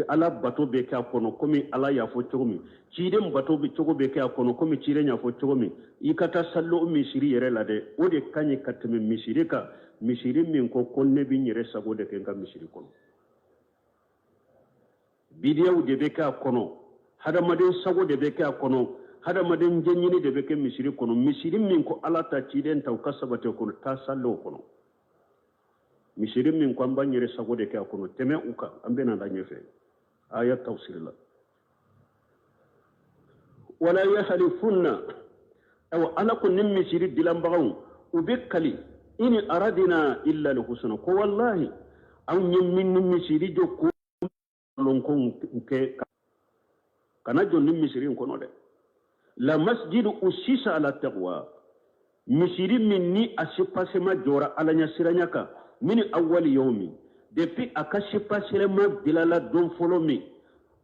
ala bato bɛ kɛ a kɔnɔ komi ala y'a fɔ cogo min, ciden bato bɛ cogo bɛ kɛ a kɔnɔ komi ciden y'a fɔ cogo min, i ka taa sali o misiri yɛrɛ la dɛ, o de ka ɲi ka tɛmɛ misiri kan. Misiri min ko ne bɛ n yɛrɛ sago de kɛ n ka misiri kɔnɔ. Bidiyaw de bɛ kɛ a kɔnɔ, hadamaden sago de bɛ kɛ a kɔnɔ, hadamaden jɛɲini de bɛ kɛ misiri kɔnɔ. Misiri min ko ala ta ciden ta u ka sabati o kɔnɔ, taa sali o kɔnɔ. Misiri min ko an b'an yɛrɛ sago de kɛ a kɔnɔ, tɛmɛ u kan, an bɛna la ɲɛfɛ aya tafsiri la. Wala yahlifunna, awa ala ko ni misiri dilanbagaw u bɛ kali, in aradina illa alhusna, ko wallahi anw ye min ni misiri jɔ ko lɔn ko kɛ kana jɔ ni misiri in kɔnɔ dɛ. La masjidu usisa ala taqwa, misiri min ni a sipasema jɔra ala ɲɛsiranya kan, min awwali yawmi, depuis a ka sipasema dilala don fɔlɔ min,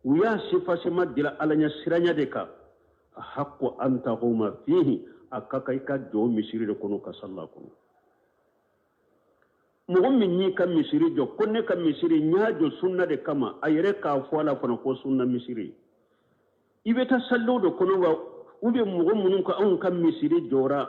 u y'a sipasema dila ala ɲɛsiranya de kan, haqqu an taquma fihi, a ka kan i ka jɔ misiri de kɔnɔ ka salla kɔnɔ. Mɔgɔ min y'i ka misiri jɔ ko ne ka misiri n y'a jɔ sunna de kama, a yɛrɛ k'a fɔ a la fana ko sunna misiri, i bɛ taa saliw de kɔnɔ wa, ou bien mɔgɔ minnu ka anw ka misiri jɔra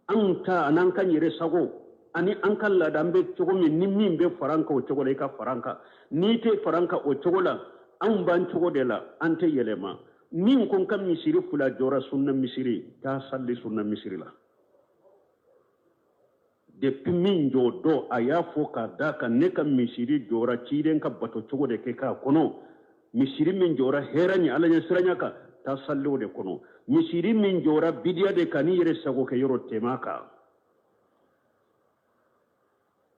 anw ta an'an ka yɛrɛ sago ani an ka laada an bɛ cogo min, ni min bɛ fara an kan o cogo la i ka fara an kan, n'i tɛ fara an kan o cogo la anw b'an cogo de la, an tɛ yɛlɛma. Min ko n ka misiri fila jɔra sunna misiri, taa sali sunna misiri la. Depuis min jɔ dɔ a y'a fɔ k'a d'a kan ne ka misiri jɔra ciden ka bato cogo de kɛ k'a kɔnɔ, misiri min jɔra hɛrɛ ni ala ɲɛsiranya kan, taa sali o de kɔnɔ. Misiri min jɔra bidiya de kan, n'i yɛrɛ sago kɛ yɔrɔ tɛmɛ kan.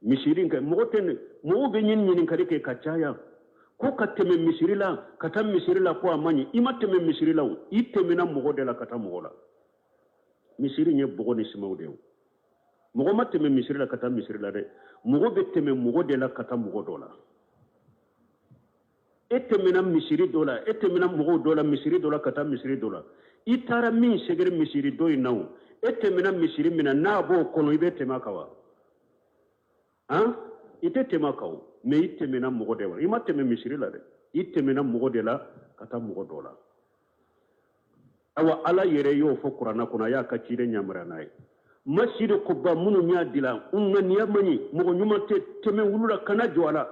Misiri kɛ mɔgɔ tɛ mɔgɔw bɛ ɲini ɲininkali kɛ ka caya ko ka tɛmɛ misiri la ka taa misiri la ko a man ɲi. I ma tɛmɛ misiri la o, i tɛmɛna mɔgɔ de la ka taa mɔgɔ la. Misiri ye bɔgɔ ni simanw de ye o. Mɔgɔ ma tɛmɛ misiri la ka taa misiri la dɛ, mɔgɔ bɛ tɛmɛ mɔgɔ de la ka taa mɔgɔ dɔ la. E tɛmɛna misiri dɔ la, e tɛmɛna mɔgɔw dɔ la misiri dɔ la ka taa misiri dɔ la, i taara min sɛgɛrɛ misiri dɔ in na o, e tɛmɛna misiri min na n'a b'o kɔnɔ, i bɛ tɛmɛ a kan wa? Han, i tɛ tɛmɛ a kan o, mais i tɛmɛna mɔgɔ de la, i ma tɛmɛ misiri la dɛ, i tɛmɛna mɔgɔ de la ka taa mɔgɔ dɔ la. Awa ala yɛrɛ y'o fɔ kuranna kɔnɔ, a y'a ka ciden yamaruya n'a ye. Masjid Quba minnu y'a dilan, u ŋaniya man ɲi, mɔgɔ ɲuman tɛ tɛmɛ wulu la, kana jɔ a la.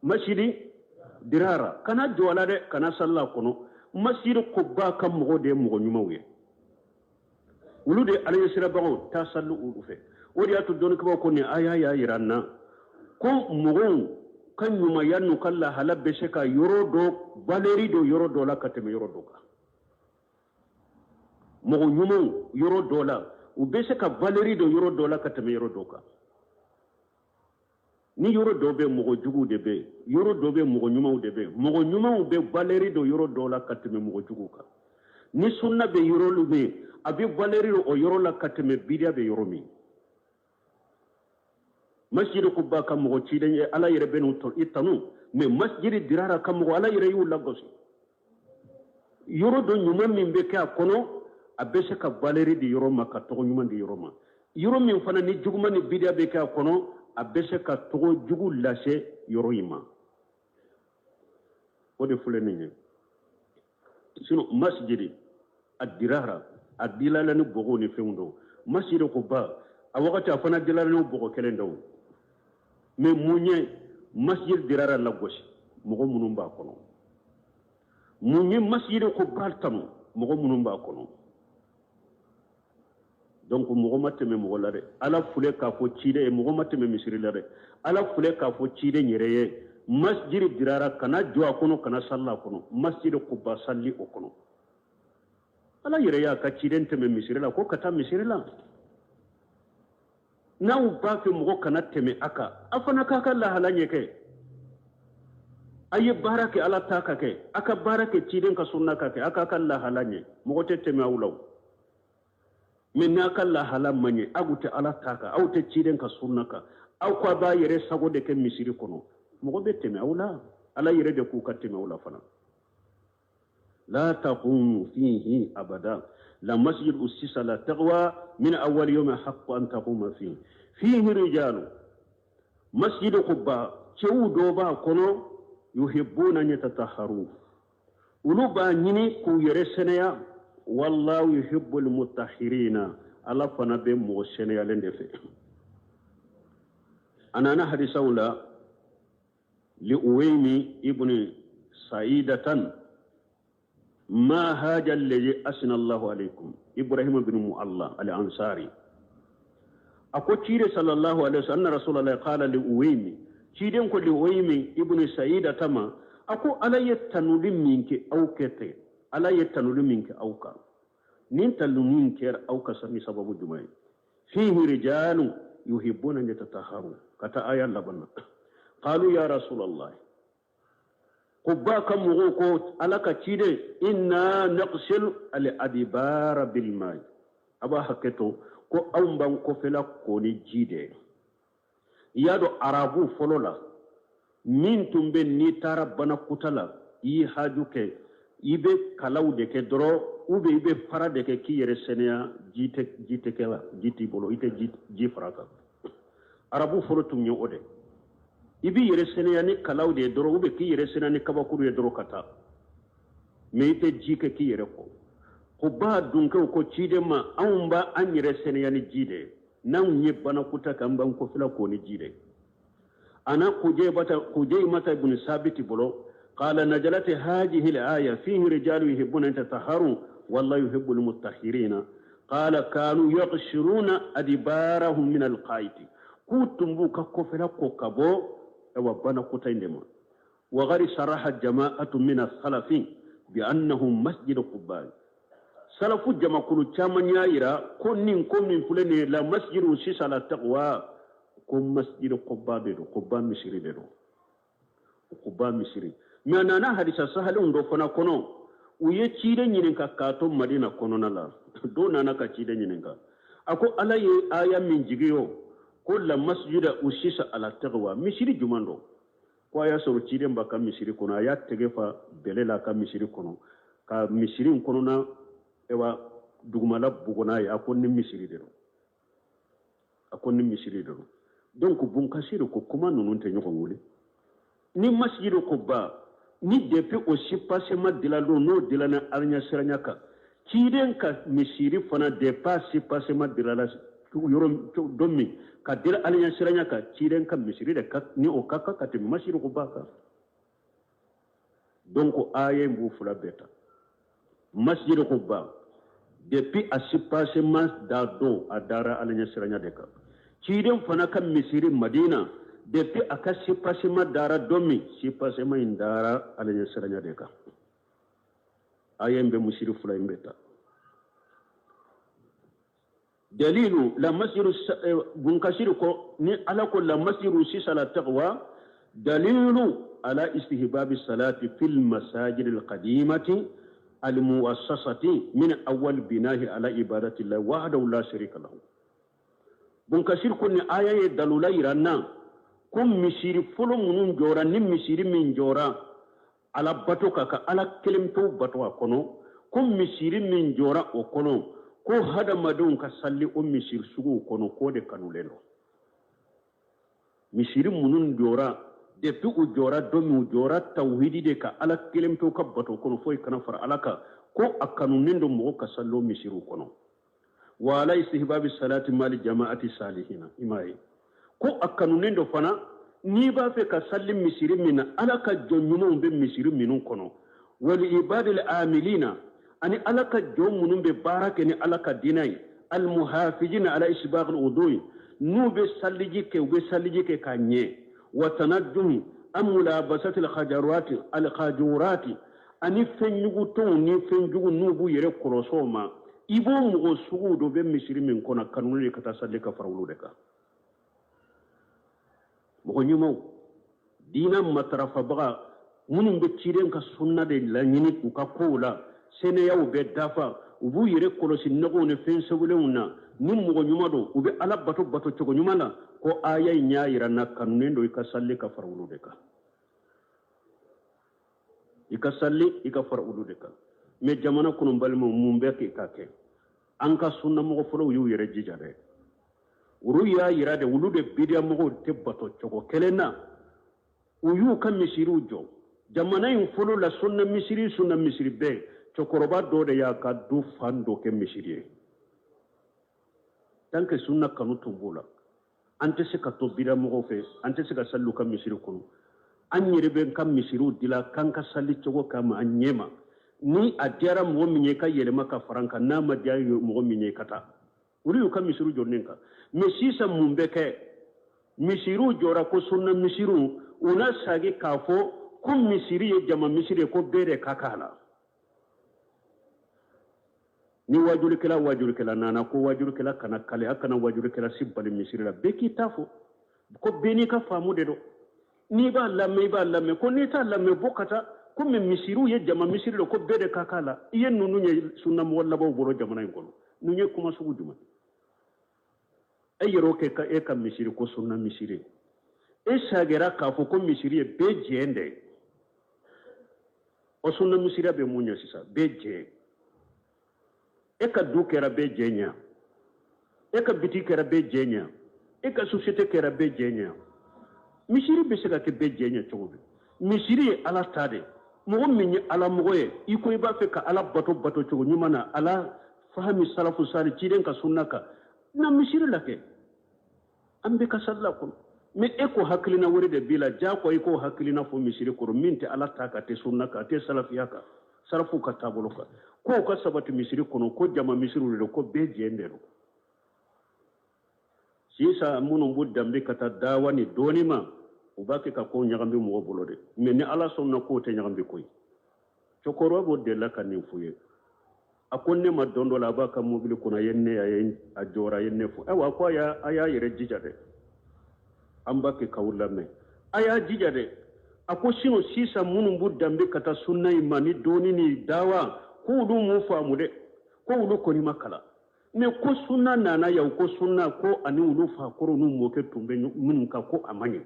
Masjid Dirara, kana jɔ a la dɛ, kana sali a kɔnɔ. Masjid Quba ka mɔgɔw de ye mɔgɔ ɲumanw ye, olu de ye ala ɲɛsirabagaw, taa sali olu fɛ. O de y'a to dɔnnikɛbaaw ko nin aya y'a yira an na ko mɔgɔw ka ɲumanya n'u ka lahala bɛ se ka yɔrɔ dɔ valeri don yɔrɔ dɔ la ka tɛmɛ yɔrɔ dɔ kan. Mɔgɔ ɲumanw yɔrɔ dɔ la, u bɛ se ka valeri don yɔrɔ dɔ la ka tɛmɛ yɔrɔ dɔ kan. Ni yɔrɔ dɔ bɛ mɔgɔ juguw de bɛ yen, yɔrɔ dɔ bɛ mɔgɔ ɲumanw de bɛ yen, mɔgɔ ɲumanw bɛ valeri don yɔrɔ dɔ la ka tɛmɛ mɔgɔ juguw kan. Ni sunna bɛ yɔrɔ min, a bɛ valeri o yɔrɔ la ka tɛmɛ bidiya bɛ yɔrɔ min. Masjid Quba ka mɔgɔ ciden ye, ala yɛrɛ bɛ n'u i tanu, mais masjid Dirara ka mɔgɔ, ala yɛrɛ y'u lagosi. Yɔrɔ dɔ ɲuman min bɛ kɛ a kɔnɔ, a bɛ se ka valeri di yɔrɔ ma, ka tɔgɔ ɲuman di yɔrɔ ma. Yɔrɔ min fana ni juguman ni bidiya bɛ kɛ a kɔnɔ, a bɛ se ka tɔgɔ jugu lase yɔrɔ in ma. O de filɛ nin ye. Sinon masjid a dirara, a dilala ni bɔgɔw ni fɛnw dɔw. Masjid Quba a wagati a fana dilala ni bɔgɔ kelen dɔw. Mais mun ye masjid Dirara lagosi? Mɔgɔ minnu b'a kɔnɔ. Mun ye masjid Quba tanu? Mɔgɔ minnu b'a kɔnɔ. Donc mɔgɔ ma tɛmɛ mɔgɔ la dɛ, ala filɛ k'a fɔ ciden ye, mɔgɔ ma tɛmɛ misiri la dɛ, ala filɛ k'a fɔ ciden yɛrɛ ye, masjid Dirara kana jɔ a kɔnɔ, kana sali a kɔnɔ, masjid Quba sali o kɔnɔ. Ala yɛrɛ y'a ka ciden tɛmɛ misiri la ko ka taa misiri la. N'aw b'a fɛ mɔgɔ kana tɛmɛ a kan, a fana k'a ka lahala ɲɛ kɛ. A ye baara kɛ ala ta ka kɛ, a ka baara kɛ ciden ka sunna ka kɛ, a k'a ka lahala ɲɛ, mɔgɔ tɛ tɛmɛ aw la o. Mais n'a ka lahala man ɲɛ, aw tɛ ala ta kan, aw tɛ ciden ka sunna kan, aw ko a b'a yɛrɛ sago de kɛ misiri kɔnɔ, mɔgɔ bɛ tɛmɛ aw la. Ala yɛrɛ de k'u ka tɛmɛ aw la fana. La taqumu fihi abada. La masjid ussisa ala taqwa min awwal yawmin ahaqqu an taquma fihi fihi rijalu. Masjid Quba, cɛw dɔ b'a kɔnɔ, yuhibbuna an yatatahharu, olu b'a ɲini k'u yɛrɛ sɛnɛya. Wallahu yuhibbul mutahhirina, Ala fana bɛ mɔgɔ sɛnɛyalen de fɛ. A nana hadisaw la li Uwaymi ibn Sa'idatan ma haja alladhi asna Allahu alaykum Ibrahim bin Mu'alla al-Ansari. A ko ciden sallallahu alaihi wasallam, anna Rasulullah qala li Uwaymi, ciden ko li Uwaymi ibn Sa'idata ma, a ko Ala ye tanuli min kɛ aw kɛ ten, Ala ye tanuli min kɛ aw kan, nin tanuli min kɛra aw kan ni sababu jumɛn ye? Fihi rijalu yuhibbuna an yatatahharu, ka taa aya laban na. Qalu ya Rasulallah, Quba ka mɔgɔw ko Ala ka ciden, inna naqsil al adibara bil ma'i, a b'a hakɛ to ko anw b'an kɔfɛla ko ni ji de ye. I y'a dɔn arabu fɔlɔ la min tun bɛ, n'i taara banakuta la, i ye haju kɛ, i bɛ kalaw de kɛ dɔrɔn ou bien i bɛ fara de kɛ k'i yɛrɛ sɛnɛya. Ji tɛ, ji tɛ kɛ la, ji t'i bolo, i tɛ ji fara kan. Arabu fɔlɔ tun ye o de, i b'i yɛrɛ sɛnɛya ni kalaw de ye dɔrɔn ou bien k'i yɛrɛ sɛnɛya ni kabakuru ye dɔrɔn ka taa, mais i tɛ ji kɛ k'i yɛrɛ ko. Quba dunkɛw ko ciden ma, anw b'a an yɛrɛ sɛnɛya ni ji de ye, n'anw ye banakuta kɛ, an b'an kɔfɛla ko ni ji de ye. Ana Kujaymata ibn Sabiti bolo, qala najalat hadhihi al-aya fihi rijalu yuhibbuna an yatatahharu wallahu yuhibbu al-mutahhirina, qala kanu yaghshiruna adbarahum min al-qaiti, k'u tun b'u ka kɔfɛla ko ka bɔ awa banakuta in de ma. Wa qad saraha jama'atu min as-salafi bi annahum masjid Quba. Salafu jamakulu caman y'a yira ko nin ko min filɛ nin ye, la masjid ussisa ala taqwa, ko masjid Quba de don, Quba misiri de don, Quba misiri. Mais a nana hadisa sahalenw dɔ fana kɔnɔ, u ye ciden ɲininka k'a to Madina kɔnɔna la. Dɔw nana ka ciden ɲininka, a ko Ala ye aya min jigi o ko la masjida ussisa ala taqwa, misiri jumɛn don? Ko a y'a sɔrɔ ciden b'a ka misiri kɔnɔ, a y'a tɛgɛ fa bɛlɛ la a ka misiri kɔnɔ, ka misiri in kɔnɔna ewa dugumala bugɔ n'a ye, a ko ni misiri de don, a ko ni misiri de don. Donc Bunkasiri ko kuma ninnu tɛ ɲɔgɔn wele ni masjid Quba ni depuis o soubassement dila don, n'o dilana alaɲɛsiranya kan, ciden ka misiri fana depuis soubassement dilala yɔrɔ don min ka dila alaɲɛsiranya kan, ciden ka misiri de ka ni o ka kan ka tɛmɛ masjid Quba kan. Donc aya in b'u fila bɛɛ ta. Masjid Quba depuis a soubassement da don, a dara alaɲɛsiranya de kan. Ciden fana ka misiri Madina, depuis a ka soubassement dara don min, soubassement in dara alaɲɛsiranya de kan. Aya in bɛ misiri fila in bɛ ta. Dalilu la masjidu Bunkasiri ko ni Ala ko la masjidu ussisa ala taqwa, dalilu ala istihbabi salati fil masajid alqadimati almuassasati min awwal binahi ala ibadati llahi wahdahu la sharika lahu. Bunkasiri ko ni aya ye dalula yira n na ko misiri fɔlɔ minnu jɔra, ni misiri min jɔra Ala bato ka ka Ala kelen pewu bato a kɔnɔ, ko misiri min jɔra o kɔnɔ, ko hadamadenw ka sali o misiri suguw kɔnɔ, k'o de kanulen don. Misiri minnu jɔra, depuis u jɔra don min, u jɔra tawhidi de ka Ala kelen pewu ka bato kɔnɔ, foyi kana fara Ala kan, ko a kanunen don mɔgɔ ka sali o misiriw kɔnɔ. Wa ala istihbabi salati mali jama'ati salihina, i m'a ye ko a kanunen don fana n'i b'a fɛ ka sali misiri min na, Ala ka jɔn ɲumanw bɛ misiri minnu kɔnɔ, wali ibadil amilina, ani Ala ka jɔn minnu bɛ baara kɛ ni Ala ka diinɛ ye, almuhafizina ala isbaqil wudu'i, n'u bɛ saliji kɛ, u bɛ saliji kɛ ka ɲɛ, wa tanadduhi an mulabasati alkhajarati alkhajurati, ani fɛn ɲugutɔnw ni fɛn jugu n'u b'u yɛrɛ kɔlɔsɔw ma, i b'o mɔgɔ suguw dɔ bɛ misiri min kɔnɔ, kanunen de ka taa sali ka fara olu de kan. Mɔgɔ ɲumanw, diinɛ matarafabaga minnu bɛ ciden ka sunna de laɲini u ka kow la, sɛnɛyaw bɛ dafa, u b'u yɛrɛ kɔlɔsi nɔgɔw ni fɛn sɛbɛnlenw na, ni mɔgɔ ɲuman don, u bɛ Ala bato bato cogo ɲuman na, ko aya in y'a yira n na kanunen don i ka sali ka fara olu de kan, i ka sali i ka fara olu de kan. Mais jamana kɔnɔ, balimaw, mun bɛ kɛ ka kɛ? An ka sunnamɔgɔ fɔlɔw y'u yɛrɛ jija dɛ. Olu y'a yira de olu de bidiyamɔgɔw tɛ bato cogo kelen na. U y'u ka misiriw jɔ. Jamana in fɔlɔ la sunna misiri sunna misiri bɛɛ cɛkɔrɔba dɔ de y'a ka du fan dɔ kɛ misiri ye. Tant que sunna kanu tun b'u la, an tɛ se ka to bidiyamɔgɔw fɛ, an tɛ se ka sali u ka misiri kɔnɔ. An yɛrɛ bɛ ka misiriw dila k'an ka sali cogo kama an ɲɛ ma. Ni a diyara mɔgɔ min ye ka yɛlɛma ka fara an kan, n'a ma diya mɔgɔ min ye ka taa. Olu y'u ka misiriw jɔ nin kan. Mais sisan mun bɛ kɛ? Misiriw jɔra ko sunna misiriw, u na sagi k'a fɔ ko misiri ye jama misiri ye, ko bɛɛ de ka k'a la. Ni wajulikɛla wajulikɛla nana ko wajulikɛla kana kale, a kana wajulikɛla si bali misiri la, bɛɛ k'i ta fɔ, ko bɛɛ n'i ka faamu de don. N'i b'a lamɛn, i b'a lamɛn, ko n'i t'a lamɛn, bɔ ka taa. Komi misiriw ye jama misiri don, ko bɛɛ de ka k'a la. I ye ninnu ye sunnamɔgɔ labanw bolo jamana in kɔnɔ. Ninnu ye kuma sugu jumɛn? E yɛrɛ kɛ ka e ka misiri ko sunna misiri. E sagera k'a fɔ ko misiri ye bɛɛ jɛn de ye. O sunna misiriya bɛ mun ɲɛ sisan? Bɛɛ jɛn. E ka du kɛra bɛɛ jɛn ɲɛ. E ka bitiki kɛra bɛɛ jɛn ɲɛ. E ka société kɛra bɛɛ jɛn ɲɛ. Misiri bɛ se ka kɛ bɛɛ jɛn ɲɛ cogo di? Misiri ye Ala ta de. Mɔgɔ min ye Ala mɔgɔ ye, i ko i b'a fɛ ka Ala bato bato cogo ɲuman na, Ala fahami salafu sali ciden ka sunna kan, na misiri la kɛ. An bɛ ka sali la kɔnɔ. Mais e ko hakilina wɛrɛ de b'i la, diyagoya i k'o hakilina fɔ misiri kɔrɔ min tɛ Ala ta kan, tɛ sunna kan, tɛ salafiya kan, salafuw ka taabolo kan. K'o ka sabati misiri kɔnɔ, ko jama misiriw de don, ko bɛɛ jɛn de don. Sisan minnu b'u danbe ka taa dawa ni dɔɔni ma, u b'a kɛ ka kow ɲagami mɔgɔ bolo de. Mais ni Ala sɔnna, k'o tɛ ɲagami koyi. Cɛkɔrɔba b'o delila ka nin f'u ye. A ko ne ma don dɔ la, a b'a ka mobili kɔnɔ, a ye ne, a ye a jɔra, a ye ne fo. Ayiwa, a ko a y'a yɛrɛ jija dɛ. An b'a kɛ k'aw lamɛn. A y'a jija dɛ. A ko sinon sisan minnu b'u danbe ka taa sunna in ma ni dɔɔni ni dawa, k'olu m'u faamu dɛ. K'olu kɔni ma kalan. Mais ko sunna nana yan, ko sunna ko ani olu fa kɔrɔ n'u mɔkɛ tun bɛ minnu kan, ko a ma ɲɛ.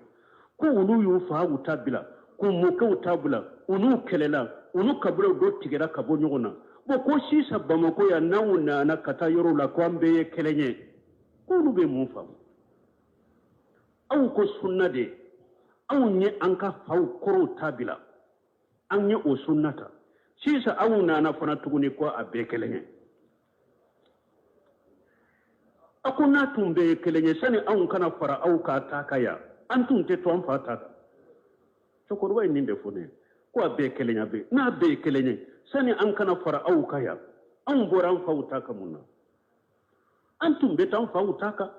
Ko olu y'u fa u ta bila, k'u mɔkɛw ta bila, u n'u kɛlɛla, u n'u kabilaw dɔ tigɛra ka bɔ ɲɔgɔn na. Bon, ko sisan Bamakɔ yan, n'anw nana ka taa yɔrɔw la, ko an bɛɛ ye kelen ye. K'olu bɛ mun faamu? Aw ko sunna de, anw ye an ka faw kɔrɔw ta bila, an ye o sunna ta. Sisan aw nana fana tuguni ko a bɛɛ kelen ye. A ko n'a tun bɛɛ ye kelen ye, sani anw kana fara aw ka ta kan yan, an tun tɛ to an fa ta kan. Cɛkɔrɔba ye nin de fɔ ne ye, ko a bɛɛ kelen ye, a bɛɛ n'a bɛɛ ye kelen ye, sani an kana fara aw kan yan, anw bɔra an faw ta kan mun na? An tun bɛ taa an faw ta kan,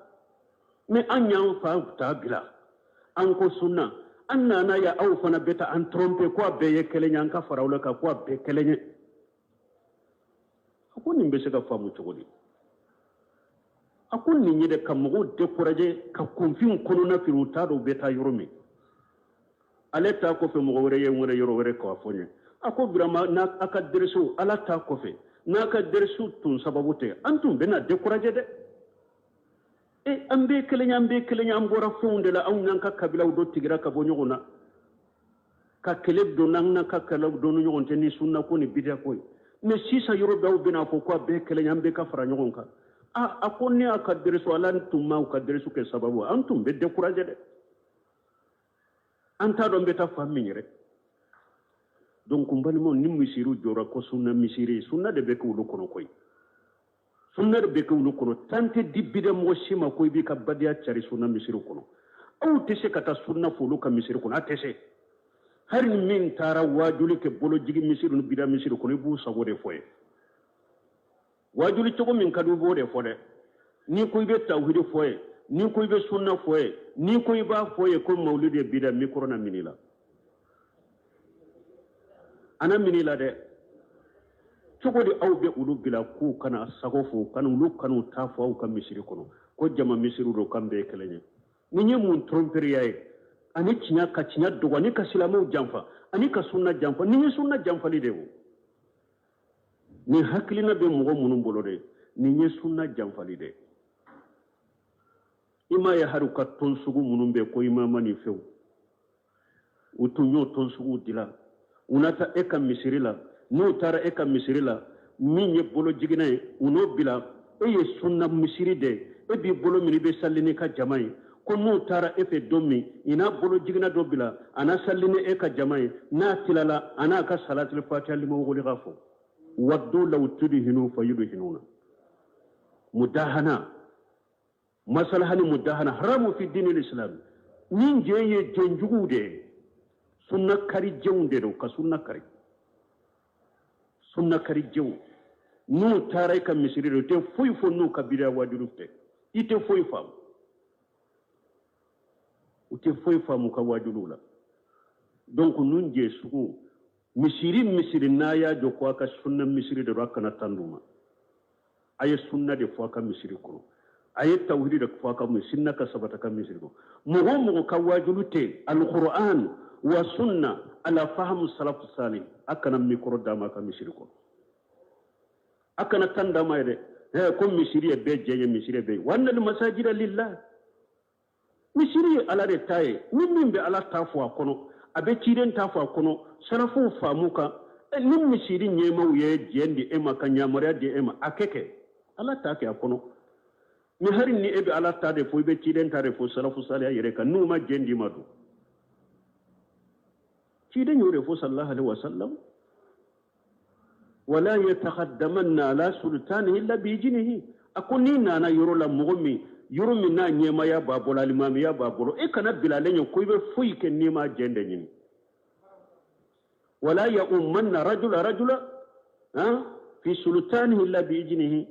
mais an y'an faw ta bila, an ko sunna, an nana yan, aw fana bɛ taa an tromper ko a bɛɛ ye kelen ye, an ka fara aw la kan ko a bɛɛ kelen ye. A ko nin bɛ se ka faamu cogo di? A ko nin ye de ka mɔgɔw décourager, ka kunfinw kɔnɔna fili, u t'a dɔn u bɛ taa yɔrɔ min. Ale ta kɔfɛ mɔgɔ wɛrɛ ye n wele yɔrɔ wɛrɛ k'a fɔ n ye. A ko vraiment n'a a ka dɛrɛsiw, Ala ta kɔfɛ, n'a ka dɛrɛsiw tun sababu tɛ, an tun bɛna décourager dɛ. E, an bɛɛ kelen ye, an bɛɛ kelen ye, an bɔra fɛnw de la, anw n'an ka kabilaw dɔ tigɛra ka bɔ ɲɔgɔn na. Ka kɛlɛ don n'an n'an ka kɛlɛw don ni ɲɔgɔn cɛ ni sunna ko ni bidiya ko ye. Mais sisan yɔrɔ dɔw bɛna fɔ ko a bɛɛ kelen ye, an bɛɛ ka fara ɲɔgɔn kan. A ko ne y'a ka dɛrɛsiw, Ala tun m'aw ka dɛrɛsiw kɛ sababu, an tun bɛ décourager dɛ. An t'a dɔn n bɛ taa fan min yɛrɛ. Donc n balimaw, ni misiriw jɔra ko sunna misiri, sunna de bɛ kɛ olu kɔnɔ koyi. Sunna de bɛ kɛ olu kɔnɔ. Tan tɛ di bidɛ mɔgɔ si ma ko i b'i ka badiya cari sunna misiri kɔnɔ. Aw tɛ se ka taa sunna fɔ olu ka misiri kɔnɔ, a tɛ se. Hali ni min taara waajuli kɛ bolojigi misiri ni bida misiri kɔnɔ, i b'u sago de fɔ ye. Waajuli cogo min ka di u b'o de fɔ dɛ. N'i ko i bɛ tawhidi fɔ ye, n'i ko i bɛ sunna fɔ ye, n'i ko i b'a fɔ ye ko mawulidi ye bida, micro na minɛ i la. A na minɛ i la dɛ. Cogo di aw bɛ olu bila k'u kana sago fɔ, kana olu kan'u ta fɔ aw ka misiri kɔnɔ, ko jama misiri don, k'an bɛɛ ye kelen ye. Nin ye mun tromperie ye? Ani tiɲɛ ka tiɲɛ dogo, ani ka silamɛw janfa, ani ka sunna janfa. Nin ye sunna janfali de ye o. Nin hakilina bɛ mɔgɔ minnu bolo dɛ, nin ye sunna janfali de ye. I m'a ye hali u ka tɔn sugu minnu bɛ ko imama ni fɛnw, u tun y'o tɔn suguw dilan. U na taa e ka misiri la, n'u taara e ka misiri la, min ye bolo jiginɛ ye, u n'o bila. E ye sunna misiri de ye, e b'i bolo minɛ, i bɛ sali n'i ka jama ye, ko n'u taara e fɛ don min, i n'a bolo jiginna dɔ bila, a na sali ni e ka jama ye, n'a tilala, a n'a ka salatul fatiha lima ugulika fɔ. Waddu law tudhinu fayudhinuna. Mudahana, masalaha ni mudahana haramu fi dini l'islam. Nin jɛn ye jɛnjuguw de ye, sunna kari jɛnw de don, ka sunna kari, sunna kari jɛnw. N'u taara i ka misiri de, u tɛ foyi fɔ n'u ka bidiya wajulu tɛ, i tɛ foyi faamu, u tɛ foyi faamu ka wajuluw la. Donc nun jɛ sugu misiri misiri n'a y'a jɔ ko a ka sunna misiri de don, a kana tan d'u ma. A ye sunna de fɔ a ka misiri kɔnɔ, a ye tawhidi de fɔ a ka misiri, sunna ka sabata ka misiri kɔnɔ. Mɔgɔ o mɔgɔ ka wajulu tɛ alquran wa sunna ala fahamu salafu salih, a kana mikɔrɔ d'a ma a ka misiri kɔnɔ, a kana tan d'a ma yɛrɛ. Ko misiri ye bɛɛ jɛ ye, misiri ye bɛɛ ye. Wa annal masajida lillah, misiri ye ala de ta ye. Ni min bɛ ala ta fɔ a kɔnɔ, a bɛ ciden ta fɔ a kɔnɔ, salafuw faamu kan. Ni misiri ɲɛmaaw ye jɛn di e ma, ka yamaruya di e ma, a kɛ kɛ ala ta kɛ a kɔnɔ. Ni hari ni e bɛ ala ta de fɔ, i bɛ ciden ta de fɔ salafu saliya yɛrɛ kan, n'u ma jɛn d'i ma dun? Ciden y'o de fɔ sallallahu alaihi wasallam, wala yataqaddamanna ala sultanihi illa biiznihi. A ko n'i nana yɔrɔ la, mɔgɔ min, yɔrɔ min n'a ɲɛmaaya b'a bolo, alimamiya b'a bolo, e kana bila ale ɲɛ ko i bɛ foyi kɛ n'i ma jɛn de ɲini. Wala ya'ummanna rajula rajula fi sultanihi illa biiznihi.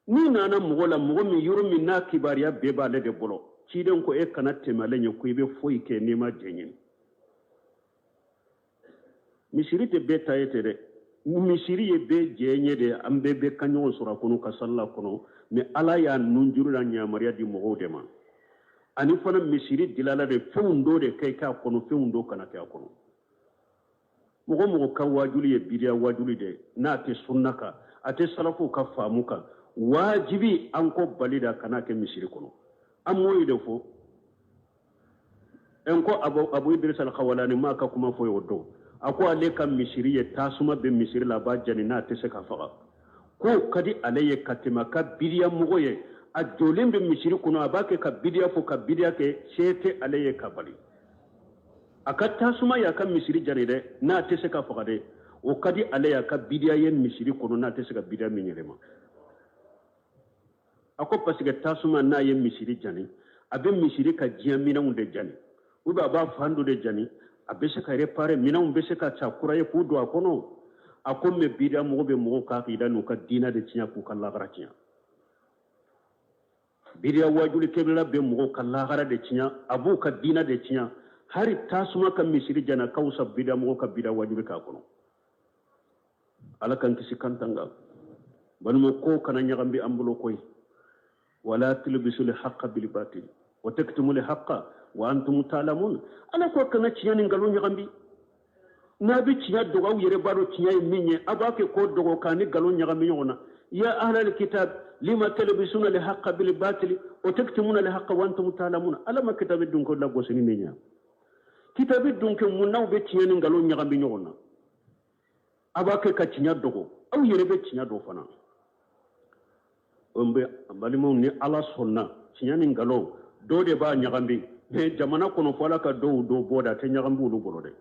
N'i nana mɔgɔ la, mɔgɔ min, yɔrɔ min n'a kibaruya bɛɛ b'ale de bolo, ciden ko e kana tɛmɛ ale ɲɛ ko i bɛ foyi kɛ n'i ma jɛn ɲini. Misiri tɛ bɛɛ ta ye tɛ dɛ, misiri ye bɛɛ jɛ ye de, an bɛɛ bɛ ka ɲɔgɔn sɔrɔ a kɔnɔ ka salila kɔnɔ. Mais ala y'a nunjuru la yamaruya di mɔgɔw de ma. Ani fana misiri dilala de, fɛnw dɔ de kɛ k'a kɔnɔ, fɛnw dɔ kana kɛ a kɔnɔ. Mɔgɔ mɔgɔ ka wajuli ye bidiya wajuli de, n'a tɛ sunna kan, a tɛ salafuw ka faamu kan, wajibi an ko bali da kana kɛ misiri kɔnɔ. An m'o ye de fɔ n ko Abu Idris al-Khawalani m'a ka kuma fɔ o don. A ko ale ka misiri ye tasuma bɛ misiri la, a b'a jani n'a tɛ se ka faga, k'o ka di ale ye ka tɛmɛ a ka bidiya mɔgɔ ye. A jɔlen bɛ misiri kɔnɔ, a b'a kɛ ka bidiya fɔ, ka bidiya kɛ, se tɛ ale ye ka bali. A ka tasuma y'a ka misiri jani dɛ, n'a tɛ se ka faga dɛ, o ka di ale ye a ka bidiya ye misiri kɔnɔ, n'a tɛ se ka bidiya min yɛlɛma. A ko parce que tasuma n'a ye misiri jani, a bɛ misiri ka diɲɛ minɛnw de jani, ou bien a b'a fan dɔ de jani, a bɛ se ka réparer, minɛnw bɛ se ka ca kura ye k'u don a kɔnɔ. A ko mais bidiya mɔgɔ bɛ mɔgɔw ka akida n'u ka diinɛ de tiɲɛ, k'u ka lahara tiɲɛ. Bidiya wajulikɛla bɛ mɔgɔw ka lahara de tiɲɛ, a b'u ka diinɛ de tiɲɛ. Hari tasuma ka misiri jani ka fisa bidiya mɔgɔw ka bidiya wajuli k'a kɔnɔ. Ala k'an kisi k'an tanga. Balima, ko kana ɲagami an bolo koyi. Wala tulbisul haqqa bil batil wa taktumul haqqa wa antum ta'lamun. Ala ko kana tiɲɛ ni nkalon ɲagami. N'a bɛ tiɲɛ dogo, aw yɛrɛ b'a dɔn tiɲɛ ye min ye, a b'a kɛ k'o dogo k'a ni nkalon ɲagami ɲɔgɔn na. Ya ahlal kitab lima talbisuna al haqqa bil batil wa taktumuna al haqqa wa antum ta'lamun. Ala ma kitabi dun ko lagosi ni min ye, kitabi dun kɛ mun n'aw bɛ tiɲɛ ni nkalon ɲagami ɲɔgɔn na, a b'a kɛ ka tiɲɛ dogo, aw yɛrɛ bɛ tiɲɛ dɔn fana. N bɛ balimaw, ni ala sɔnna, tiɲɛ ni nkalon dɔw de b'a ɲagami, mais jamana kɔnɔ fo ala ka dɔw dɔ bɔ de, a tɛ ɲagami olu bolo dɛ,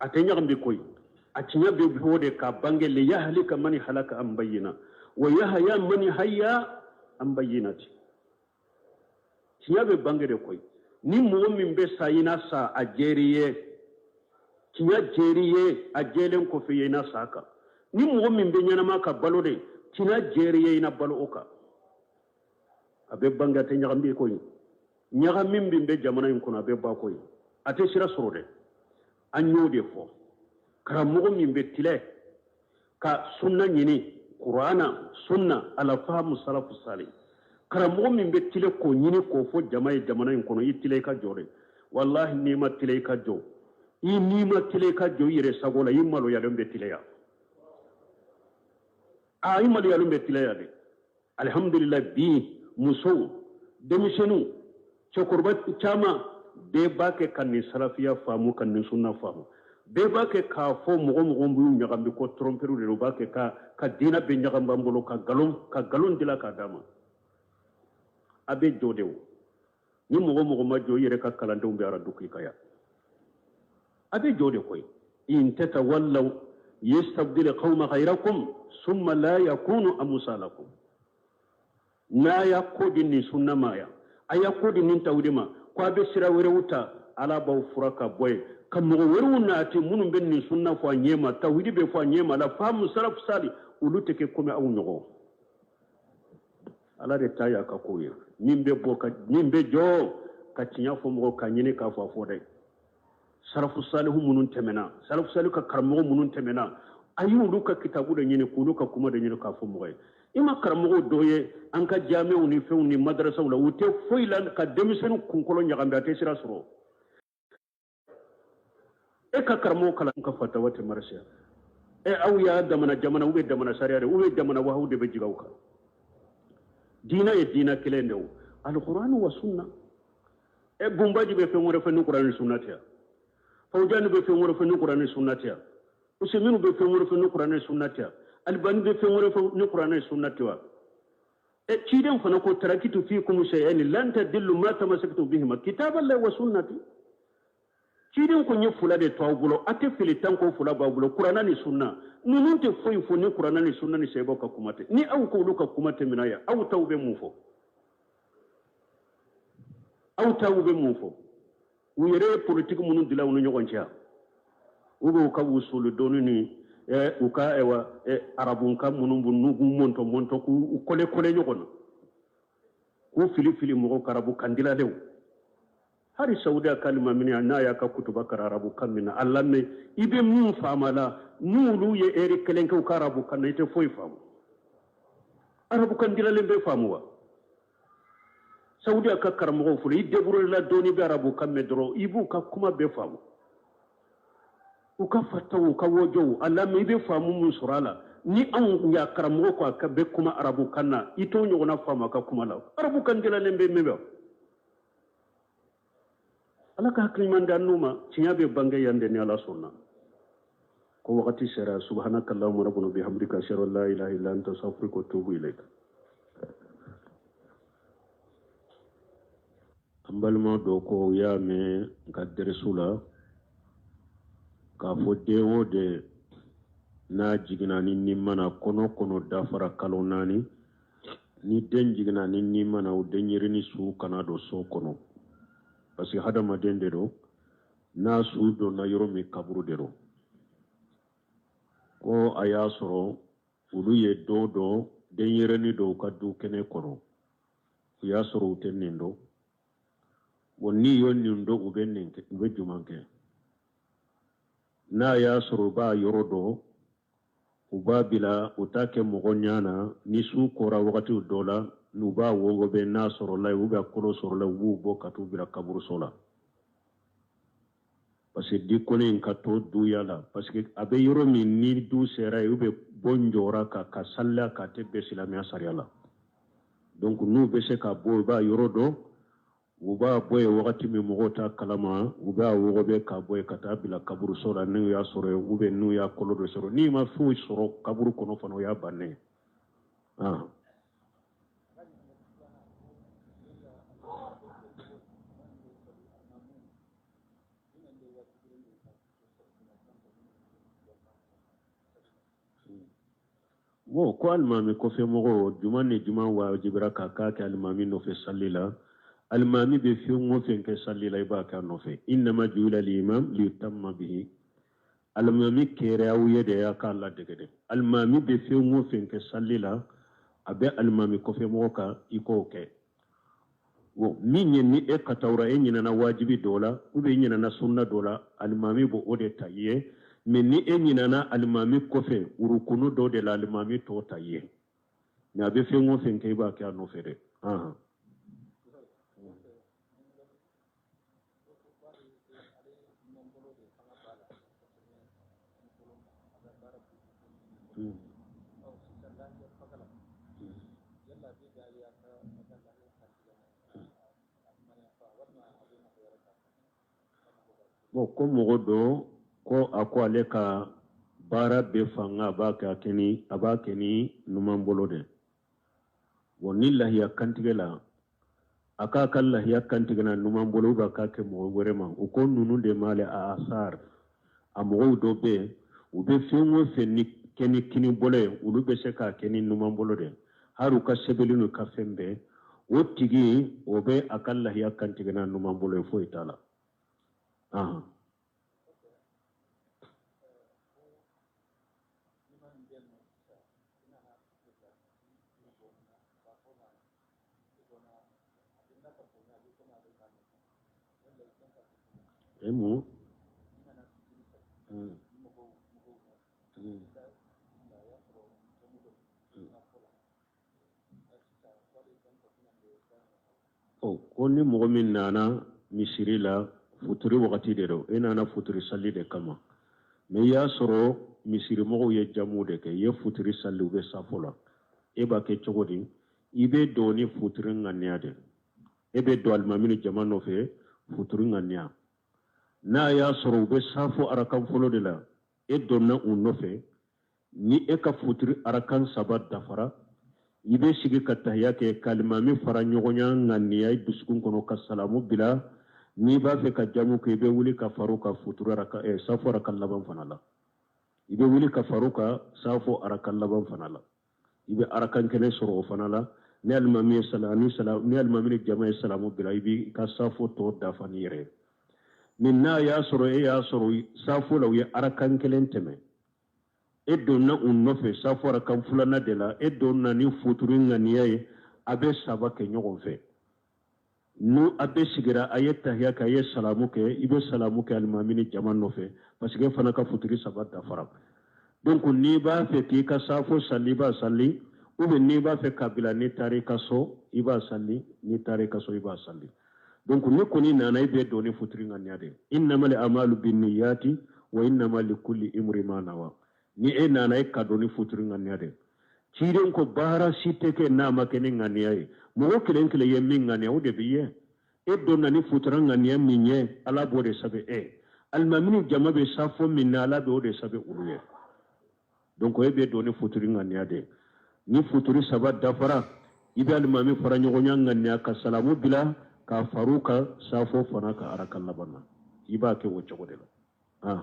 a tɛ ɲagami koyi. A tiɲɛ bɛ fɔ de ka bange, li yahlika man halaka an bayyina wa yahya man hayya an bayyinati. Tiɲɛ bɛ bange de koyi. Ni mɔgɔ min bɛ sa, i na sa a jɛri ye, tiɲɛ jɛri ye, a jɛlen kɔfɛ i na sa a kan. Ni mɔgɔ min bɛ ɲɛnama ka balo de, tiɲɛ jɛri ye, i na balo o kan. A bɛ bange, a tɛ ɲagami koyi. Ɲagami min bɛ jamana in kɔnɔ, a bɛ ba koyi, a tɛ sira sɔrɔ dɛ. An y'o de fɔ, karamɔgɔ min bɛ tilɛ ka sunna ɲini, kurana sunna ala fahamu salafu sali, karamɔgɔ min bɛ tile k'o ɲini k'o fɔ jama ye jamana in kɔnɔ, i tile i ka jɔ dɛ. Walahi, n'i ma tile i ka jɔ, i n'i ma tile i ka jɔ i yɛrɛ sago la, i maloyalen bɛ tileya. A i maloyalen bɛ tileya dɛ. Alihamudulila, bi musow, denmisɛnninw, cɛkɔrɔba caman bɛɛ b'a kɛ ka nin salafiya faamu, ka nin sunna faamu. Bɛɛ b'a kɛ k'a fɔ mɔgɔ mɔgɔ b'u ɲagami ko trompeurw de don, u b'a kɛ ka diinɛ bɛɛ ɲagami an bolo, ka nkalon dila k'a d'a ma. A bɛ jɔ de o. Ni mɔgɔ mɔgɔ ma jɔ, i yɛrɛ ka kalandenw bɛ aradu k'i ka yan. A bɛ jɔ de koyi. In tatawallaw yastabdil qawma ghayrakum summa la yakunu amsalakum. N'a y'a ko di nin sunna ma yan, a y'a ko di nin tawhidi ma, ko a bɛ sira wɛrɛw ta, Ala b'aw fura ka bɔ yen, ka mɔgɔ wɛrɛw nati minnu bɛ nin sunna fɔ a ɲɛ ma, tawhidi bɛ fɔ a ɲɛ ma, la faamu salafu sali, olu tɛ kɛ komi aw ɲɔgɔn. Ala de ta y'a ka ko ye. Min bɛ bɔ ka, min bɛ jɔ ka tiɲɛ fɔ mɔgɔw ka ɲini k'a fɔ a fɔ dɛ. Salafu salihu minnu tɛmɛna, salafu salihu ka karamɔgɔ minnu tɛmɛna, a y'olu ka kitabu de ɲini, k'olu ka kuma de ɲini k'a fɔ mɔgɔ ye. I ma karamɔgɔw dɔ ye an ka jamiw ni fɛnw ni madarasaw la, u tɛ foyi la ka denmisɛnnin kunkolo ɲagami, a tɛ sira sɔrɔ. E ka karamɔgɔ kalan ka fatawa tɛ marisiya. E aw y'a damana jamana, u bɛ damana sariya de, u bɛ damana wahaw de bɛ jigin aw kan. Diinɛ ye diinɛ kelen de o, alikuran wa sunna. E bunbaji bɛ fɛn wɛrɛ fɛ ni kuran ni sunna tɛ yan. Fawujani bɛ fɛn wɛrɛ fɛ ni kuran ni sunna tɛ yan. Useminu bɛ fɛn wɛrɛ fɛ ni kuran ni sunna tɛ yan. Alibani bɛ fɛn wɛrɛ fɛ ni kuran ni sunna tɛ wa. E ciden fana ko tarakitu fikum shay'aini lan tadillu ma tamassaktum bihima kitaballahi wa sunnati. Ciden ko n ye fila de to aw bolo, a tɛ fili tan ko fila b'aw bolo, kuranna ni sunna. Ninnu tɛ foyi fɔ ni kuranna ni sunna ni sahabaw ka kuma tɛ. Ni aw ko olu ka kuma tɛ minɛ yan, aw taw bɛ mun fɔ? Aw taw bɛ mun fɔ? U yɛrɛ ye politiki minnu dilan u ni ɲɔgɔn cɛ yan, u bɛ u ka wusulu dɔɔni ni u ka ayiwa arabunkan minnu b'u n'u b'u mɔntɔ mɔntɔ k'u kɔlɛ kɔlɛ ɲɔgɔn na, k'u fili fili mɔgɔw ka arabukan dilanlenw. Hali Saudiya ka alimami n'a y'a ka kutuba kalan arabukan min na, a lamɛn, i bɛ mun faamu a la, n'olu ye ɛri kelen kɛ u ka arabukan na, i tɛ foyi faamu. Arabukan dilanlen bɛ faamu wa? Saudiya ka karamɔgɔw fɔlɔ, i débrouiller la dɔɔni, i bɛ arabukan mɛn dɔrɔn, i b'u ka kuma bɛɛ faamu. U ka fataw, u ka wajɔw, a lamɛn, i bɛ faamu mun sɔrɔ a la. Ni anw y'a karamɔgɔ ko a ka bɛ kuma arabukan na, i t'o ɲɔgɔnna faamu a ka kuma la. Arabukan dilanlen bɛ min bɛ. Ala ka hakili ɲuman d'an n'u ma, tiɲɛ bɛ bange yan de ni Ala sɔnna. Ko wagati sera, subhanaka Allahumma rabbana bihamdika ashhadu an la ilaha illa anta astaghfiruka wa atubu ilaik. An balima dɔ ko u y'a mɛn n ka dɛrɛsu la k'a fɔ den o den n'a jiginna ni ni mana kɔnɔ kɔnɔ dafara kalo 4, ni den jiginna ni ni mana, o denyɛrɛnin su kana don so kɔnɔ, parce que hadamaden de don, n'a su donna yɔrɔ min kaburu de don. Ko a y'a sɔrɔ olu ye dɔ dɔn denyɛrɛnin dɔw ka du kɛnɛ kɔnɔ, u y'a sɔrɔ u tɛ nin dɔn. Bon, n'i y'o nin dɔn, u bɛ nin kɛ, u bɛ jumɛn kɛ? N'a y'a sɔrɔ u b'a yɔrɔ dɔn, u b'a bila, u t'a kɛ mɔgɔ ɲɛ na, ni su kɔra wagati dɔ la, n'u b'a wɔgɔbɛ, n'a sɔrɔla yen, u bɛ kolo sɔrɔla yen, u b'u bɔ ka t'u bila kaburuso la. Parce que dikɔnɛ in ka to duya la, parce que a bɛ yɔrɔ min ni du sera yen, u bɛ bɔ jɔra ka saliya k'a tɛ bɛn silamɛya sariya la. Donc n'u bɛ se ka bɔ, u b'a yɔrɔ dɔn, u b'a bɔ yen wagati min mɔgɔw t'a kalama, u b'a wɔgɔbɛ k'a bɔ yen ka taa bila kaburuso la, n'u y'a sɔrɔ yen, ou bien n'u y'a kolo dɔ sɔrɔ. N'i ma foyi sɔrɔ kaburu kɔnɔ fana, o y'a bannen ye. Bon, ko alimami kɔfɛ mɔgɔw, juma ni juma wajibira ka k'a kɛ alimami nɔfɛ sali la. Alimami bɛ fɛn o fɛn kɛ sali la, i b'a kɛ a nɔfɛ. Innama ju'ila al-imam liyutamma bihi. Alimami kɛra aw ye de y'a k'a ladege dɛ. Alimami bɛ fɛn o fɛn kɛ sali la, a bɛ alimami kɔfɛ mɔgɔ kan, i k'o kɛ. Bon, min ye ni e katawura, e ɲinɛna wajibi dɔ la, ou bien e ɲinɛna sunna dɔ la, alimami b'o de ta i ye. Mais ni e ɲinɛna alimami kɔfɛ urukunu dɔ de la, alimami t'o ta i ye. Mais a bɛ fɛn o fɛn kɛ, i b'a kɛ a nɔfɛ dɛ. Bon, ko mɔgɔ dɔ Ko a ko ale ka baara bɛɛ fanga a b'a kɛ a kɛ ni a b'a kɛ ni numan bolo de. Bon, ni lahiya kantigɛ la, a k'a ka lahiya kantigɛ na numan bolo ou k'a kɛ mɔgɔ wɛrɛ ma, u ko ninnu de ma le a asar. A mɔgɔw dɔ bɛ yen, u bɛ fɛn o fɛn ni kɛ ni kini bolo ye, olu bɛ se k'a kɛ ni numan bolo de, hali u ka sɛbɛnni n'u ka fɛn bɛɛ. O tigi o bɛ a ka lahiya kantigɛ na numan bolo ye, foyi t'a la. Ahan. E mun? Ɔ, ko ni mɔgɔ min nana misiri la futuri wagati de don, e nana futuri sali de kama, mais i y'a sɔrɔ misiri mɔgɔw ye jamu de kɛ, i ye futuri sali, u bɛ safo la, e b'a kɛ cogo di? I bɛ don ni futuri ŋaniya de, e bɛ don alimami ni jama nɔfɛ futuri ŋaniya. N'a y'a sɔrɔ u bɛ safo arakan fɔlɔ de la, e donna u nɔfɛ, ni e ka futuri arakan saba dafara, i bɛ sigi ka tahiya kɛ ka alimami fara ɲɔgɔnya ŋaniya i dusukun kɔnɔ ka salamu bila. N'i b'a fɛ ka jamu kɛ, i bɛ wuli ka far'u kan futuri araka safo arakan laban fana la. I bɛ wuli ka far'u kan safo arakan laban fana la, i bɛ arakan kelen sɔrɔ o fana la. Ni alimami ye sala ni sala ni alimami ni jama ye salamu bila, i b'i ka safo tɔ dafa n'i yɛrɛ ye. Mais n'a y'a sɔrɔ e y'a sɔrɔ safo la, u ye arakan kelen tɛmɛ, e donna u nɔfɛ safo arakan filanan de la, e donna ni futuri ŋaniya ye, a bɛ saba kɛ ɲɔgɔn fɛ. N'u a bɛɛ sigira, a ye tahiya kɛ, a ye salamu kɛ, i bɛ salamu kɛ alimami ni jama nɔfɛ, parce que e fana ka futuri saba dafara. Donc n'i b'a fɛ k'i ka safo sali, i b'a sali, ou bien n'i b'a fɛ k'a bila n'i taara i ka so, i b'a sali, n'i taara i ka so, i b'a sali. Donc n'i kɔni nana, i bɛ don ni futuri ŋaniya de. Innamal amalu binniyati wa innama likulli imri ma nawa. Ni e nana, e ka don ni futuri ŋaniya de. Ciden ko baara si tɛ kɛ n'a ma kɛ ni ŋaniya ye. Mɔgɔ kelen kelen ye min ŋaniya, o de bɛ ye. E donna ni futura ŋaniya min ye, Ala b'o de sɛbɛn e. Alimami ni jama bɛ safo min na, Ala b'o de sɛbɛn olu ye. Donc e bɛ don ni futuri ŋaniya de. Ni futuri saba dafara, i bɛ alimami fara ɲɔgɔnya ŋaniya ka salamu bila ka far'u kan safo fana ka araka laban na. I b'a kɛ o cogo de la.